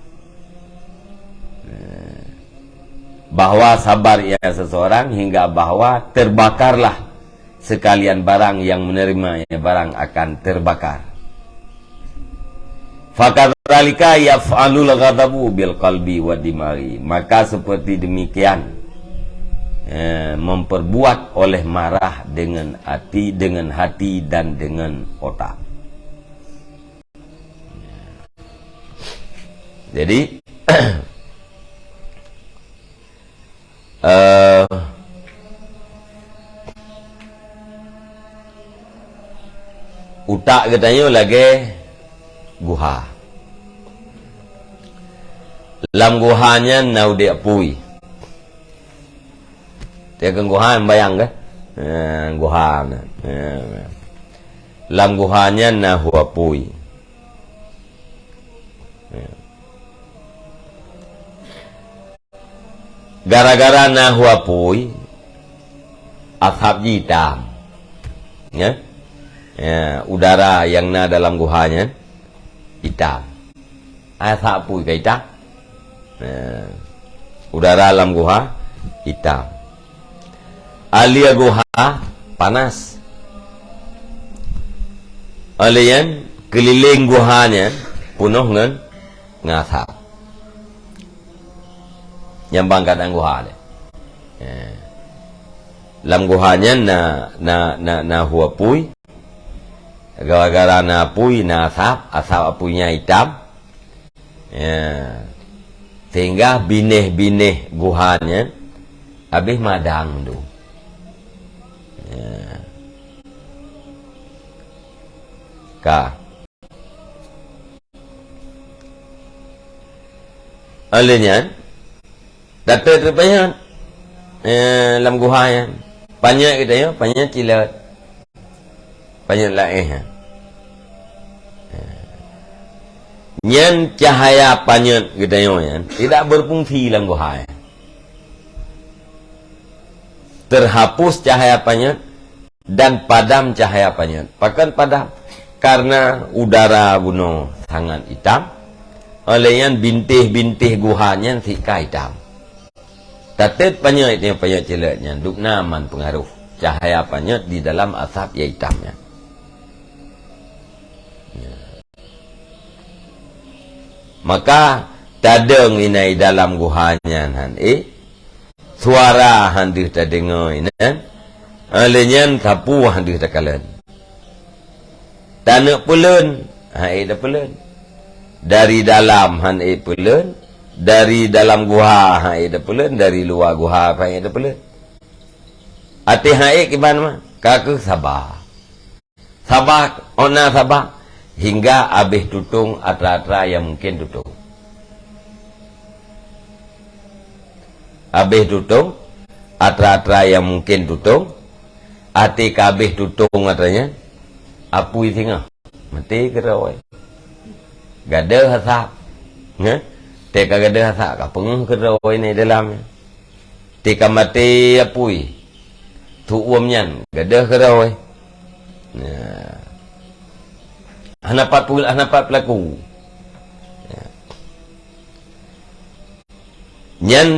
Bahwa sabar ia seseorang hingga bahwa terbakarlah sekalian barang yang menerimanya barang akan terbakar. Fakadzalika yaf'alul ghadabu bil qalbi wa dimari. Maka seperti demikian, eh, memperbuat oleh marah dengan hati, dengan hati dan dengan otak. Jadi, eh, utak geutanyoe lagée guha. Lam guha nyan na udeb apui. Tiep guha bayang kah? Ha, guha na. Ha. Lam guha nyan na hu apui. Ha. Gara-gara na hu apui, asab jih itam. Ya? Ya, udara yang na dalam guha nyan itam. Asab apui ka itam. Ya. Udara lam guha itam. Alia guha panas. Oleh nyan, keulileng guha nyan peunoh ngon, ngon asab. Nyang ban keadaan guha nyan. Eh. Lam guha nyan na, na, na, na hu apui. Gara-gara na apui, na asab, asab apui nyan itam. Ya. Sehingga binéh-binéh guha nyan habéh madang tu. Ya. Ka. Oleh nyan, tatot teupanyot, eh, lam guha nyan. Panyot geutanyoe, panyot cilot. Panyot laén nyan. Nyan cahaya panyot geutanyoe nyan tidak berfungsi lam guha nyan. Terhapus cahaya panyot dan padam cahaya panyot. Pakon padam? Karena udara bunoe sangat itam, oleh nyan bintéh-bintéh guha nyan sika itam. Tatot panyot nyang panyot cilot nyan, dubna man peungaroh cahaya panyot di dalam asab nyang itam nyan. Ya. Maka tadong inan dalam guha nyan han ék, suara han deuh tadeungoe inan, oleh nyan sapeue han deuh takalon. Taneuk peulon, han ék tapeulon. Dari dalam han ék peulon, dari dalam guha han ék tapeulon, dari luwa guha han ék tapeulon. Até han ék kiban mah, ka kheueh saba. Saba, ôk na saba, hingga abéh tutong atra-atra nyang mungken tutong. Abéh tutong atra-atra nyang mungken tutong, até ka abéh tutong atra nyan, apui singoh, maté keudroe. Gadôh asab, nyan, teuka gadôh asab ka peungeuh keudroe nyan dalam nyan. Teuka maté apui, tuom nyan gadôh keudroe. Nah. Hana pat pul-, hana pat peulaku. Nah. Nyan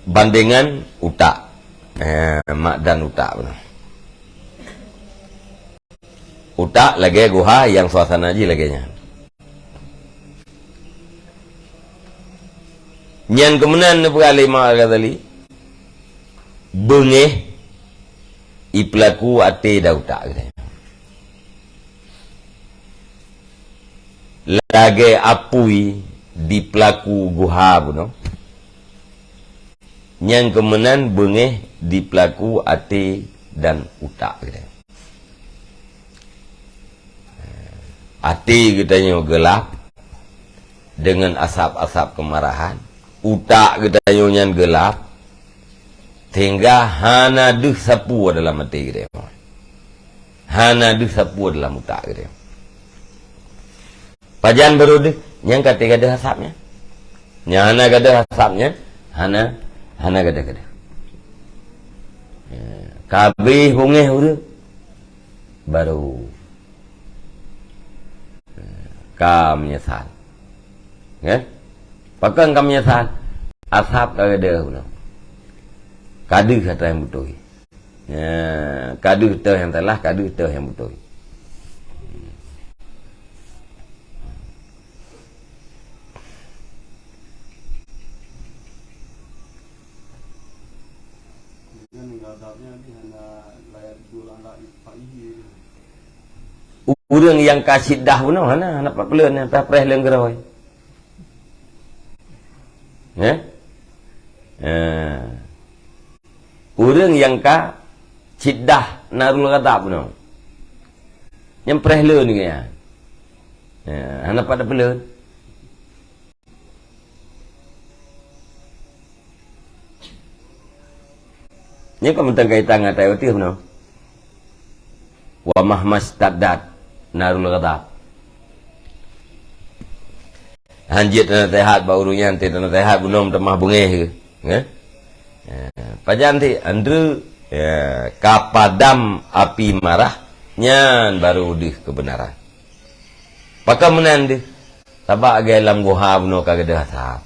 bandengan utak. Eh, makdan utak beuna. Utak lagée guha nyang suasana jih lagée nyan. Nyan keuh meunan neupeugah lé Imam Al-Ghazali, beungéh ipeulaku até dan utak geutanyoe. Lagée apui dipeulaku guha bunoe, nyan keuh meunan beungéh dipeulaku até dan utak geutanyoe. Até geutanyoe geulap deungon asab-asab keumarahan, utak geutanyoe nyan geulap, sehingga hana deuh sapeue dalam até geutanyoe. Hana deuh sapeue dalam utak geutanyoe. Pajan barô deuh, nyang ka teugadôh asab nyan. Nyang hana gadôh asab nyan, hana, hana gadôh-gadôh. Ya, ka abéh beungéh ureueng, barô, ya, ka meunyeusal. Kan? Pakon ka meunyeusal? Asab ka gadôh bunoe. Ka deuh atra nyang beutôi. Ya, ka deuh teuh nyang salah, ka deuh teuh nyang beutôi. Ureuëng nyang ka syiddah bunoe hana, hana pat peuleueh, hana preh leueng keudroe. Ya? Eh. Ureuëng nyang ka syiddah narul ghadab bunoe. Nyang preh leueng geuh nyan. Ya, hana pat peuleueh. Nyoe ka meuteun kaitan ngon ata watée bunoe. Wa mahmastaddat narul ghadab. Han jeuet tanaseuhat bak ureuëng nyan, teuh tanaseuhat bunoe meutamah beungéh keuh. Nggak? Ya, pajan ti, Andrew, ya, ka padam api marah, nyan baru deuh keubeunaran. Pakon meunan deuh? Sabab lagée lam guha bunoe ka gadôh asab.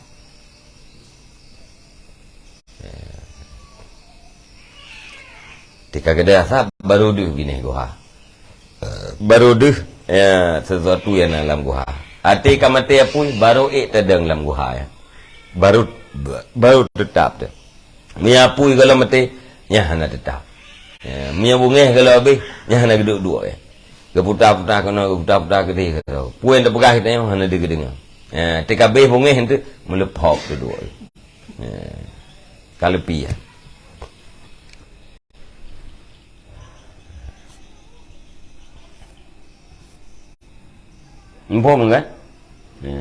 Tika gadôh asab, baru deuh binéh guha. Baru deuh, ya, sesuatu nyang na lam guha. Até ka maté apui, baru ék tadong lam guha, ya. Baru, baru teutap teuh. Meunyo apui gohlom maté, nyan hana teutap. Ya, meunyo beungéh gohlom abéh, nyan hana geuduek-duek, ya. Geuputa-puta keunoe, geuputa-puta keudéh keudroe. Peue nyang teupeugah geutanyoe hana deuh geudeungoe. Ya, tika abéh beungéh teuh, meuleuphob teuh duek. Ya. Ka leupie, ya. Muphom kan? Ya.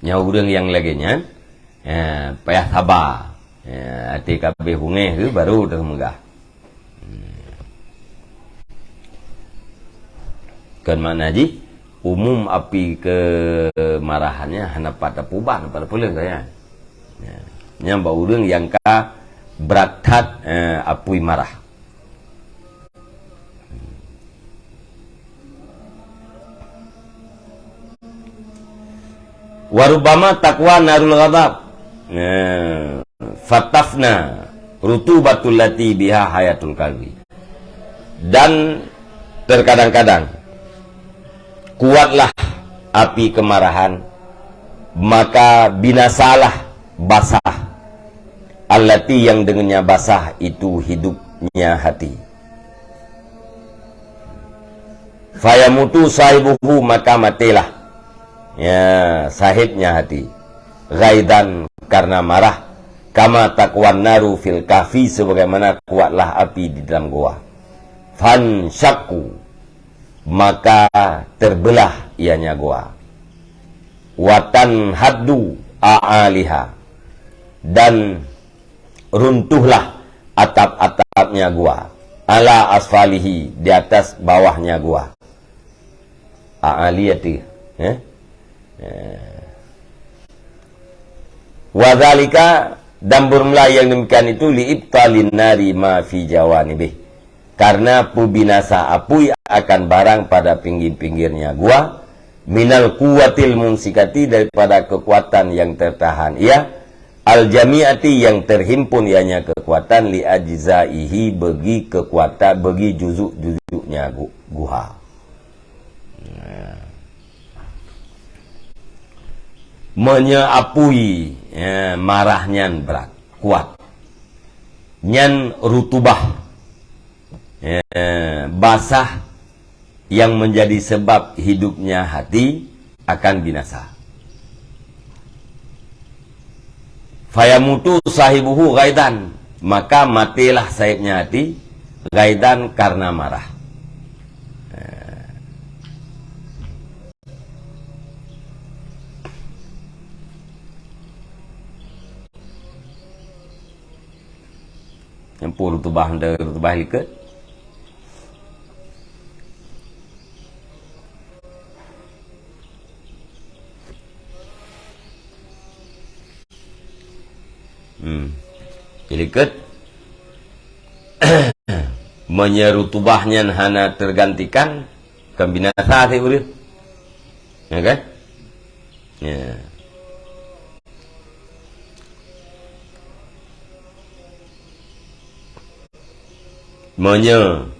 Nyoe ureuëng nyang lagée nyan, ya, payah saba. Ya, até ka abéh beungéh keuh baru teuh meugah. Kon makna jih, umum api keumarahan nyan hana pat tapeuban, hana pat tapeuleueh, ya. Ya. Nyan bak ureuëng nyang ka brat that, eh, apui marah. Wa rubbama taqwa narul ghadab. Nah, fatafna rutubatul lati biha hayatul qalbi. Dan terkadang-kadang kuatlah api kemarahan, maka binasalah basah, allati, yang dengannya basah itu hidupnya hati. Fayamutu sahibuhu, maka matilah, ya, sahibnya hati, ghaidan, karena marah, kama taqwan naru fil kahfi, sebagaimana kuatlah api di dalam goa. Fansyaqqu, maka terbelah ianya goa. Wa tanhaddu a'aliha, dan runtuhlah atap-atapnya goa, ala asfalihi, di atas bawahnya goa. A'ali ateueh, eh? Eh. Wa dzalika, dan bermula yang demikian itu, li ibtalin nari ma fi jawanibih, karena peubinasa apui akan barang pada pinggir-pinggirnya goa, minal quwwatil mumsikati, daripada kekuatan yang tertahan ia, al jami'ati, yang terhimpun ianya kekuatan, li ajzaihi, bagi kekuatan, bagi juzuk-juzuknya gu-, guha. Meunyoe apui, eh, marah nyan brat, kuat, nyan rutubah, eh, basah yang menjadi sebab hidupnya hati akan binasa. Fayamutu sahibuhu ghaidan, maka matilah sahibnya hati, ghaidan, karena marah. Eh. Nyang peue rutubah, rutubah likot. Hmm. Likot. Meunyoe rutubah nyan hana tergantikan, kan binasa sép ureuëng. Ya kan? Ya. Meunyoe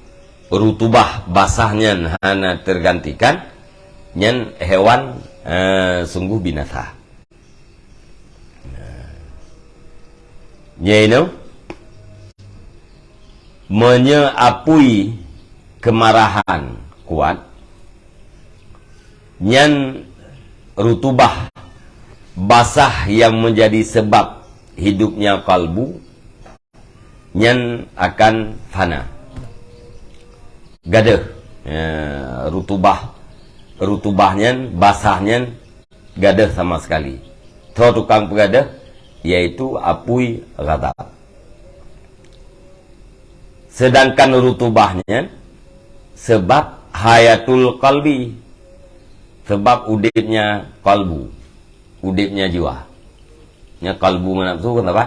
rutubah basah nyan hana teugantikan, nyan hewan, eh, sungguh binasa. Nyan inoe, meunyoe apui keumarahan kuat, nyan rutubah basah nyang meunjadi sabab hidupnya kalbu, nyan akan fana. Gadôh, ya, rutubah, rutubah nyan, basah nyan gadôh sama sekali. Tho tukang peugadôh, yaitu apui ghadab. Sedangkan rutubah nyan sabab hayatul qalbi, sabab udebnya kalbu, udebnya jiwa. Nya kalbu ngon nafsu kan apa?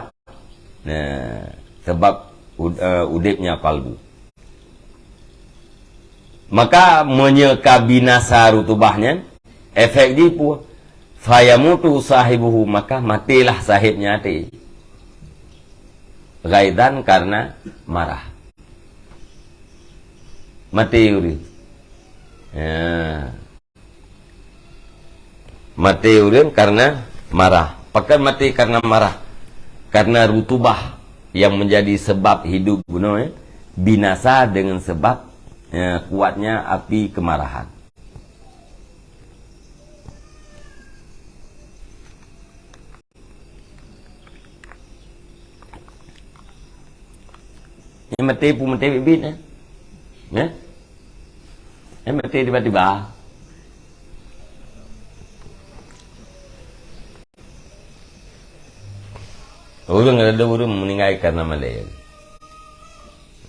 Nah, sabab ud-, eh, udebnya kalbu. Maka meunyoe ka binasa rutubah nyan, efek jih peue? Fayamutu sahibuhu, maka matilah sahibnya tadi. Ghaidan, karena marah. Mati ureuëng. Ya. Mati ureuëng karena marah. Pakon mati karena marah? Karena rutubah yang menjadi sebab hidup bunoe binasa dengan sebab, ya, kuatnya api kemarahan. Nyang maté pun maté biet-biet, eh? Eh? Nyang maté tiba-tiba. Ureuëng ada ureuëng meninggai karena malée.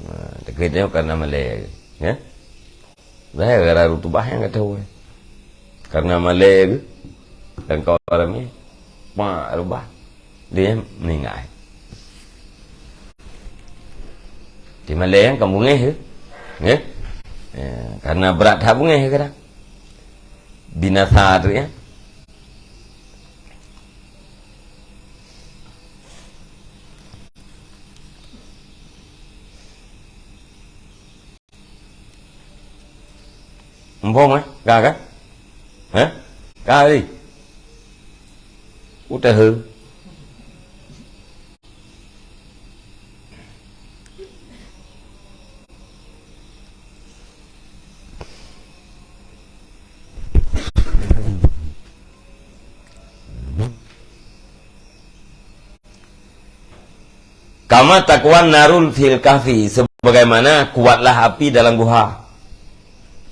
Ha, takheun nyoe karena malée, ya. Dah gara rutubah nyang ka tahu. Karena malée geuh, dan kawan ramé, mak rubah, dia meninggai. Di malée nyang ka bungéh geuh. Nggih? Ya, karena berat that bungéh kadang. Binasa tu ya. Embong, eh? Ka, ka? Hah? Ka, Ri? Utahe. Kama takwan narun fil kahfi, sebagaimana kuatlah api dalam guha.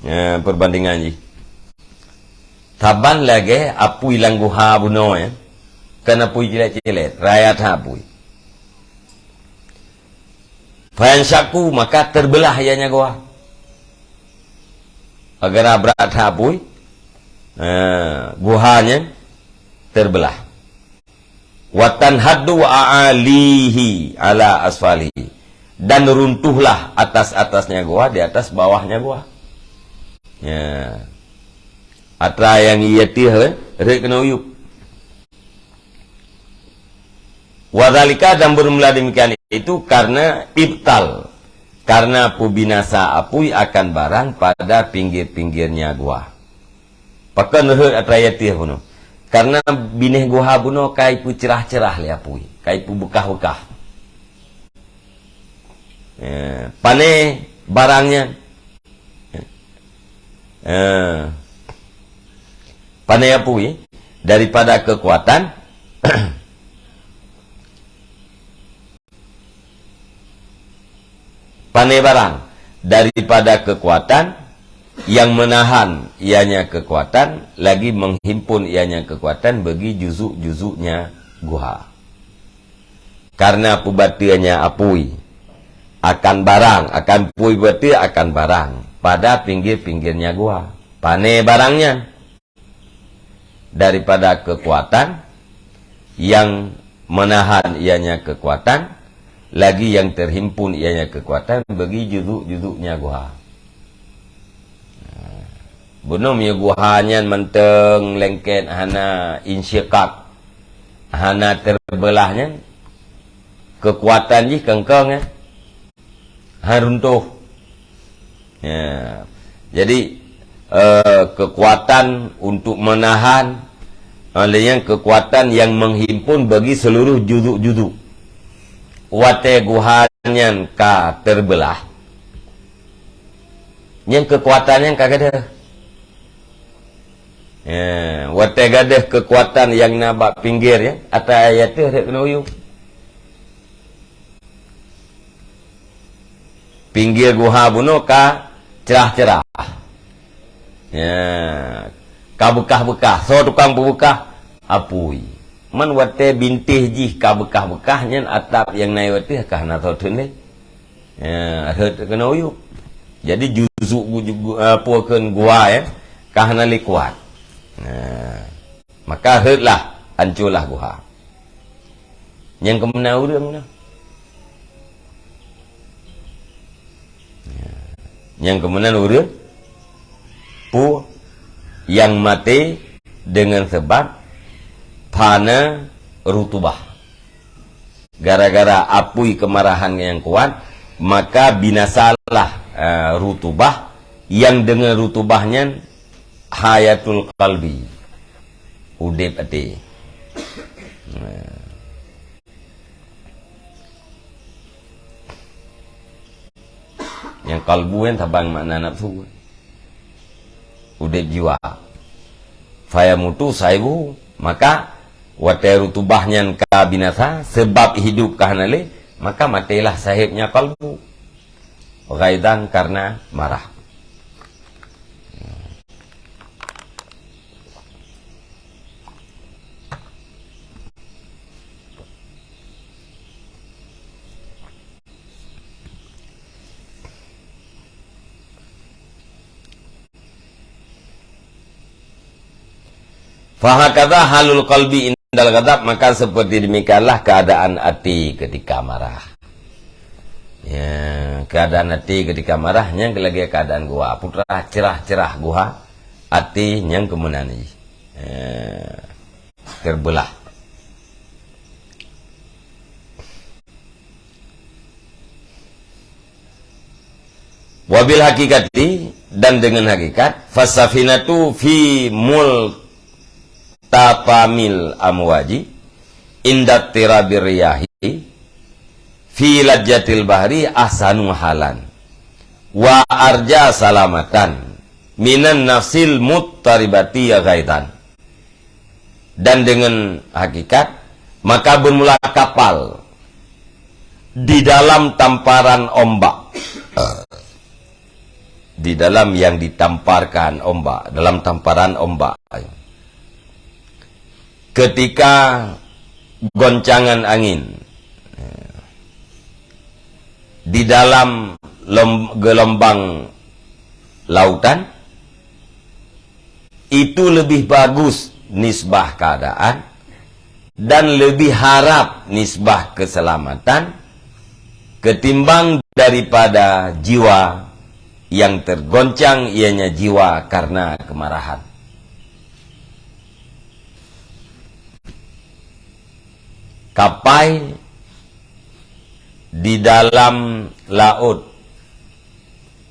Ya, perbandingan jih. Saban lagée apui lam guha bunoe, ya. Kan apui cilet-cilet, raya that apui. Fayansyaku, maka terbelah ianya guha. Agar berat that apui, eh, guha nyan terbelah. Wa tanhaddu a'alihi ala asfalihi. Dan runtuhlah atas-atasnya gua di atas bawahnya gua. Ya. Atra nyang ié tieh, eh, rhot keunoe uyueb. Wadzalika, dan bermula demikian itu karena ibtal, karena peubinasa apui akan barang pada pinggir-pinggirnya gua. Pakon rhot atra ié tieh bunoe? Karena binéh guha bunoe ka ipeucerah-cerah lé apui, ka ipeubeukah-beukah. Eh, pané barang nyan. Eh, pané apui daripada kekuatan Pané barang daripada kekuatan yang menahan ianya kekuatan, lagi menghimpun ianya kekuatan bagi juzuk-juzuknya guha. Karena peubateue nya apui akan barang, akan pui bateue akan barang pada pinggir-pinggirnya guha. Pané barang nyan daripada kekuatan yang menahan ianya kekuatan, lagi yang terhimpun ianya kekuatan bagi juzuk-juzuknya guha. Bunoe meunyoe guha nyan mantong lengket, hana insyiqaq, hana terbelah nyan, kekuatan jih keungkeung, eh. Han runtoh. Ya. Jadi, eh, kekuatan untuk menahan, eh, lé nyan kekuatan yang menghimpun bagi seluruh juzuk-juzuk. Watée guha nyan ka terbeulah, nyan kekuatan nyan ka gadôh. Ya, watée gadôh kekuatan nyang na bak pinggir nyan, ata ayat teuh rhot keunoe yub. Pinggir guha bunoe ka cerah-cerah. Ya, ka beukah-beukah, soe tukang peubeukah? Apui. Man watée bintéh jih ka beukah-beukah nyan atap nyang na ateueh ka hana soe theun lé. Ya, rhot keunoe yub. Jadi juzuk gu-, gu-, apa kheun guha, ya, ka hana lé kuat. Nah, maka rhotlah, ancolah guha. Nyang keumeunan ureuëng na. Nyang keumeunan ureuëng peue nyang maté dengan sebab fana rutubah. Gara-gara apui keumarahan nyang kuat, maka binasalah, eh, rutubah, nyang deungon rutubah nyan hayatul qalbi, udeb até. Nah. Nyang qalbu nyan saban makna nafsu. Udeb jiwa. Fayamutu sahibuhu, maka watée rutubah nyan ka binasa, sebab hidup ka hana lé, maka matélah sahibnya qalbu. Ghaidan, karena marah. Fahakadha halul qalbi indal ghadab, maka seperti demikianlah keadaan até ketika marah. Ya, keadaan até ketika marah nyan lagée keadaan guha. Putra cerah-cerah guha, até nyang keumeunan jih. Ya, terbeulah. Wabil hakikati, dan dengan hakikat, fasafinatu fi multapamil amwaji, indat tirabir riyahi, fi lajjatil bahri ahsanu halan, wa arja salamatan, minan nafsil muttaribati ghaidan. Dan dengan hakikat, maka bermula kapal di dalam tamparan ombak. Di dalam yang ditamparkan ombak, dalam tamparan ombak. Ketika goncangan angin, di dalam lom-, gelombang lautan, itu lebih bagus nisbah keadaan dan lebih harap nisbah keselamatan ketimbang daripada jiwa yang tergoncang, ianya jiwa karena kemarahan. Kapai di dalam laut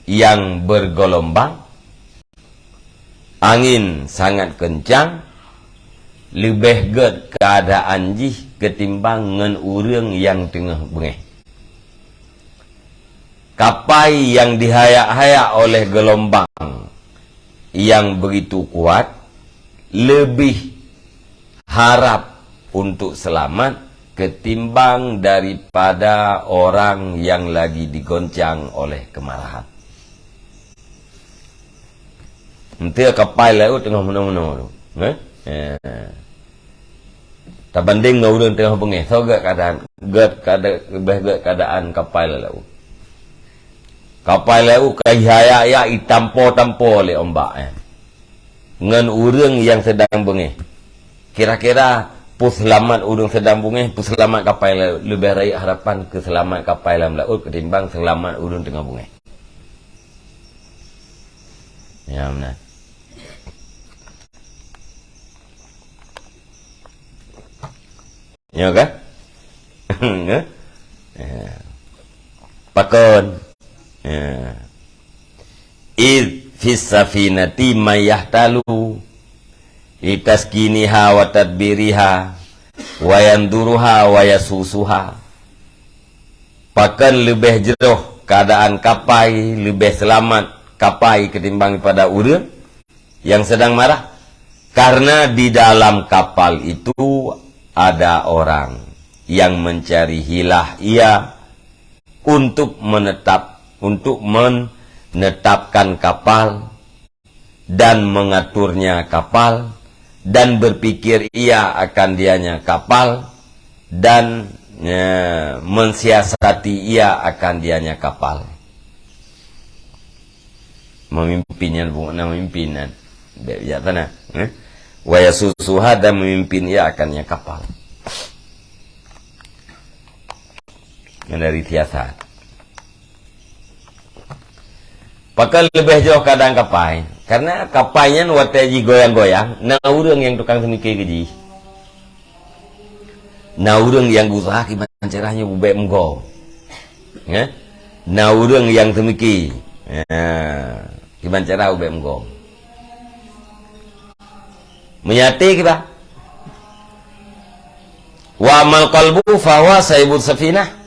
yang bergelombang, angin sangat kencang, leubeh gét keuadaan jih keutimbang ngon ureuëng nyang teungoh beungéh. Kapai nyang dihayak-hayak oleh geulumbang nyang begitu kuat leubeh harab untuk seulamat keutimbang daripada orang nyang lagi digoncang oleh keumarahan. Enteuk kapai laôt teungoh meunoe-meunoe tu, eh? Eh. Tabandeng ngon ureuëng teungoh beungéh, soe gét keuadaan, gét keuada-, leubeh gét keuadaan kapai lam laôt. Kapai laôt ka ihayak-yak, itampo-tampo lé umbak, eh. Ngon ureuëng nyang seudang beungéh. Kira-kira peuseulamat ureuëng seudang beungéh, peuseulamat kapai laôt, leubeh rayeuk harapan keu seulamat kapai lam laôt keutimbang seulamat ureuëng teungoh beungéh. Ya, meunan. Ya kan? Ya. Ya. Pakon? "Id fis safinati may yahtalu litaskiniha wa tadbiriha wa yanduruha wa yasusuha." Pakon leubeh jroh keuadaan kapai, leubeh seulamat kapai keutimbang pada ureuëng nyang sedang marah? Karena di dalam kapal itu ada orang yang mencari hilah ia untuk menetap, untuk menetapkan kapal dan mengaturnya kapal, dan berpikir ia akan dianya kapal, dan, eh, mensiasati ia akan dianya kapal. Memimpin nyan, bukan memimpin nyan. Bèk jak sana, eh? Wa yasusuha, dan memimpin ia akan nya kapal. Nyan dari siasat. Pakon leubeh jroh keuadaan kapai? Karena kapai nyan watèe jih goyang-goyang, na ureuëng nyang tukang seumike keu jih. Na ureuëng nyang geusaha kiban cara nyoe bubek meugom. Ya? Na ureuëng nyang seumike. Ya. Kiban cara bubek meugom. Meunyo até kiban. Wa amal qalbu fahuwa sahibus safinah.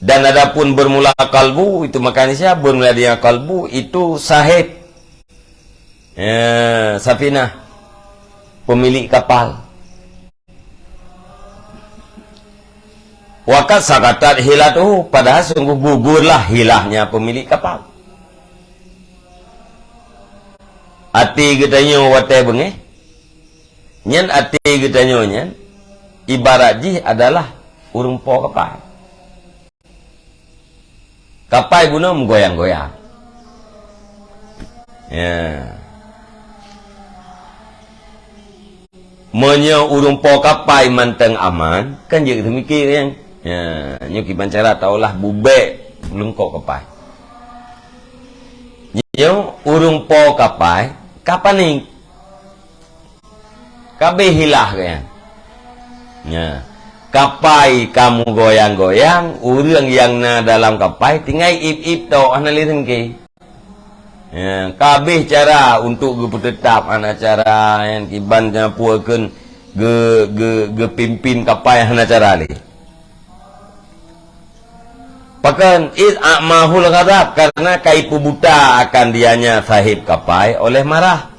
Dan adapun bermula kalbu, itu maknanya siapa? Bermula dengan kalbu, itu sahib, eh, safinah, pemilik kapal. Wa qad saqatat hilatuhu, padahal sungguh gugurlah hilahnya pemilik kapal. Até geutanyoe watèe beungéh, nyan até geutanyoe nyan ibarat jih adalah ureuëng po kapai. Kapai bunoe meugoyang-goyang. Ya. Meunyoe ureuëng po kapai mantong aman, kan jeuet teumike nyan. Ya, nyoe kiban cara taolah bubek leungkok kapai. Nyoe ureuëng po kapai, ka panik. Ka abéh hilah geuh nyan. Nya. Kapai ka meugoyang-goyang, ureuëng nyang na dalam kapai tinggai ip-ip tok hana lé seungke. Nya, ka abéh cara untuk geupeuteutap hana cara, nyan kiban nyan peue kheun ge-, ge-, geupimpin kapai hana cara lé. Pakon? Id a'mahul ghadab, karena ka ipeubuta akan dianya sahib kapai oleh marah.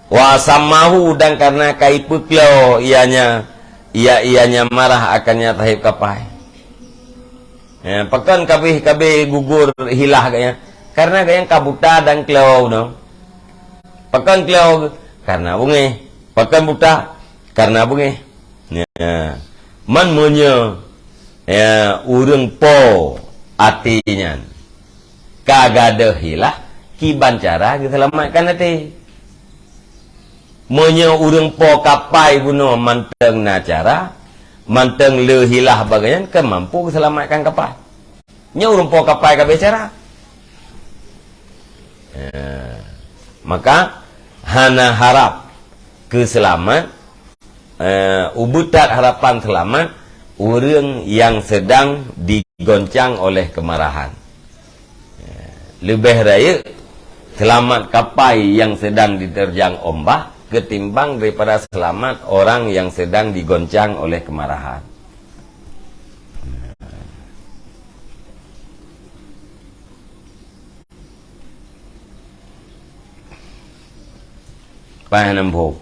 Wa asammahu, dan karena ka ipeuklo ianya, ia, ianya marah akannya sahib kapai. Ya, pakon kabeh-kabeh gugur hilah gaya? Karena gaya ka buta dan klo, no. Pakon klo? Karena beungéh. Pakon buta? Karena beungéh. Ya. Man meunyoe, ya, ureuëng po até nyan ka gadôh hilah, kiban cara geuseulamatkan até. Meunyoe ureuëng po kapai bunoe mantong na cara, mantong le hilah bagai nyan, kan mampu geuseulamatkan kapai. Nyoe ureuëng po kapai ka bicara. Eh, maka hana harap keu seulamat, eh, ubeutat harapan seulamat ureuëng nyang sedang digoncang oleh kemarahan. Eh, leubeh rayeuk seulamat kapai nyang sedang diterjang ombak ketimbang daripada seulamat orang nyang sedang digoncang oleh kemarahan. Paih nem pho.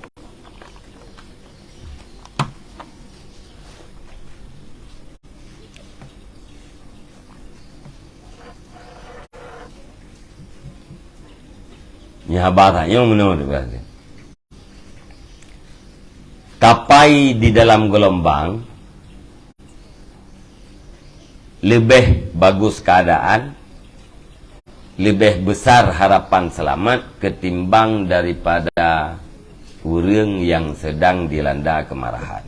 Nyan haba that nyoe meunoe teuh. Kapai di dalam geulumbang leubeh bagus keuadaan, leubeh beusar harapan seulamat keutimbang daripada ureuëng nyang seudang dilanda keumarahan.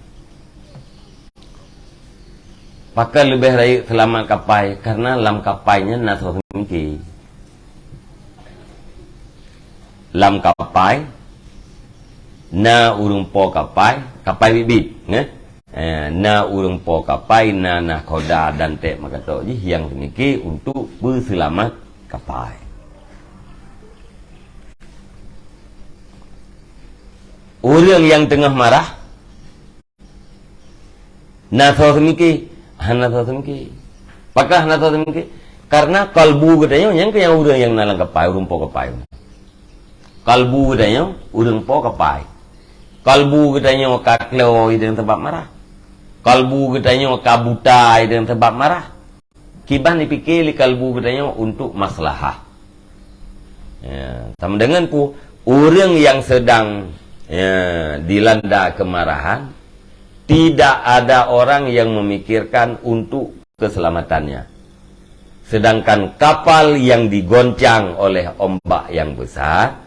Pakon leubeh rayeuk seulamat kapai? Kareuna lam kapai nyan na soe seumike. Lam kapai na ureuëng po kapai, kapai biet-biet, nyan. Eh, na ureuëng po kapai, na nakhoda dan teb meukatok jih nyang seumike untuk peuseulamat kapai. Ureuëng nyang teungoh marah, na soe seumike? Hana soe seumike. Pakon hana soe seumike? Karena kalbu geutanyoe nyang keu nyang ureuëng nyang na lam kapai, ureuëng po kapai. Kalbu geutanyoe ureuëng po kapai. Kalbu geutanyoe ka kloi deungon sabab marah. Kalbu geutanyoe ka buta deungon sabab marah. Kiban dipike lé kalbu geutanyoe untuk maslahah. Ya, sama dengan pu, ureuëng yang sedang, ya, dilanda kemarahan, tidak ada orang yang memikirkan untuk keselamatannya. Sedangkan kapal yang digoncang oleh ombak yang besar,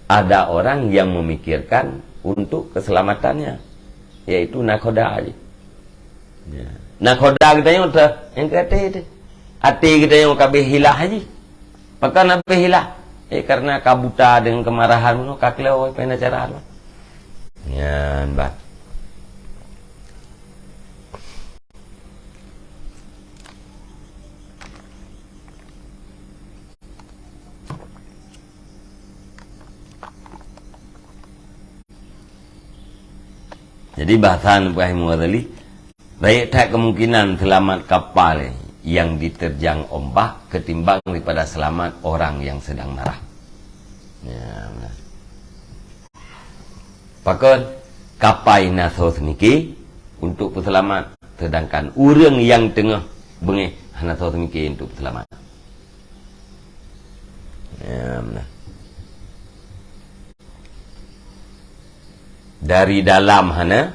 ada orang yang memikirkan untuk keselamatannya, yaitu nakhoda. Ya. Nakhoda geutanyoe teuh, nyang keu até teuh. Até geutanyoe ka abéh hilah haji. Pakon abéh hilah? Eh, karena ka buta deungon keumarahan, ka kloi, peue na cara lom. Nyan bah. Jadi, bahasa Nabi Ibrahim Ghazali, rayeuk that kemungkinan seulamat kapal nyang diterjang ombak ketimbang daripada seulamat orang nyang sedang marah. Ya, nah. Pakon? Kapai na soe seumike untuk peuseulamat, sedangkan ureuëng nyang teungoh beungéh hana soe seumike untuk peuseulamat. Ya, nah. Dari dalam hana,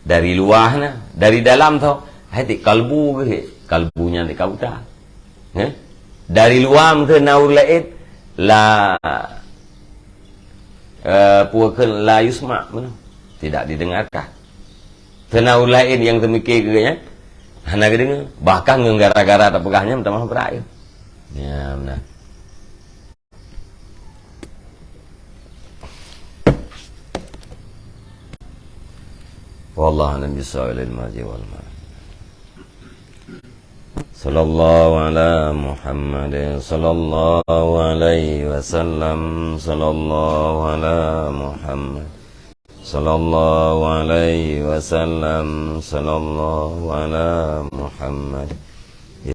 dari luwa hana, dari dalam tho. Hai ti kalbu geuh, kalbu nyan di kabuta. Heh? Dari luwa meuteuna ureuëng laén la, eh, peue kheun la yusma, tidak didengarkan. Teuna ureuëng laén nyang teumike keu geuhnyan hana geudeungoe, bahkan ngon gara-gara tapeugah nyan meutamah brat. Ya, meunan. Wallahu a'lam bishawab. Sallallahu ala Muhammad, sallallahu alaihi wasallam, sallallahu ala Muhammad, sallallahu alaihi wasallam, sallallahu ala Muhammad.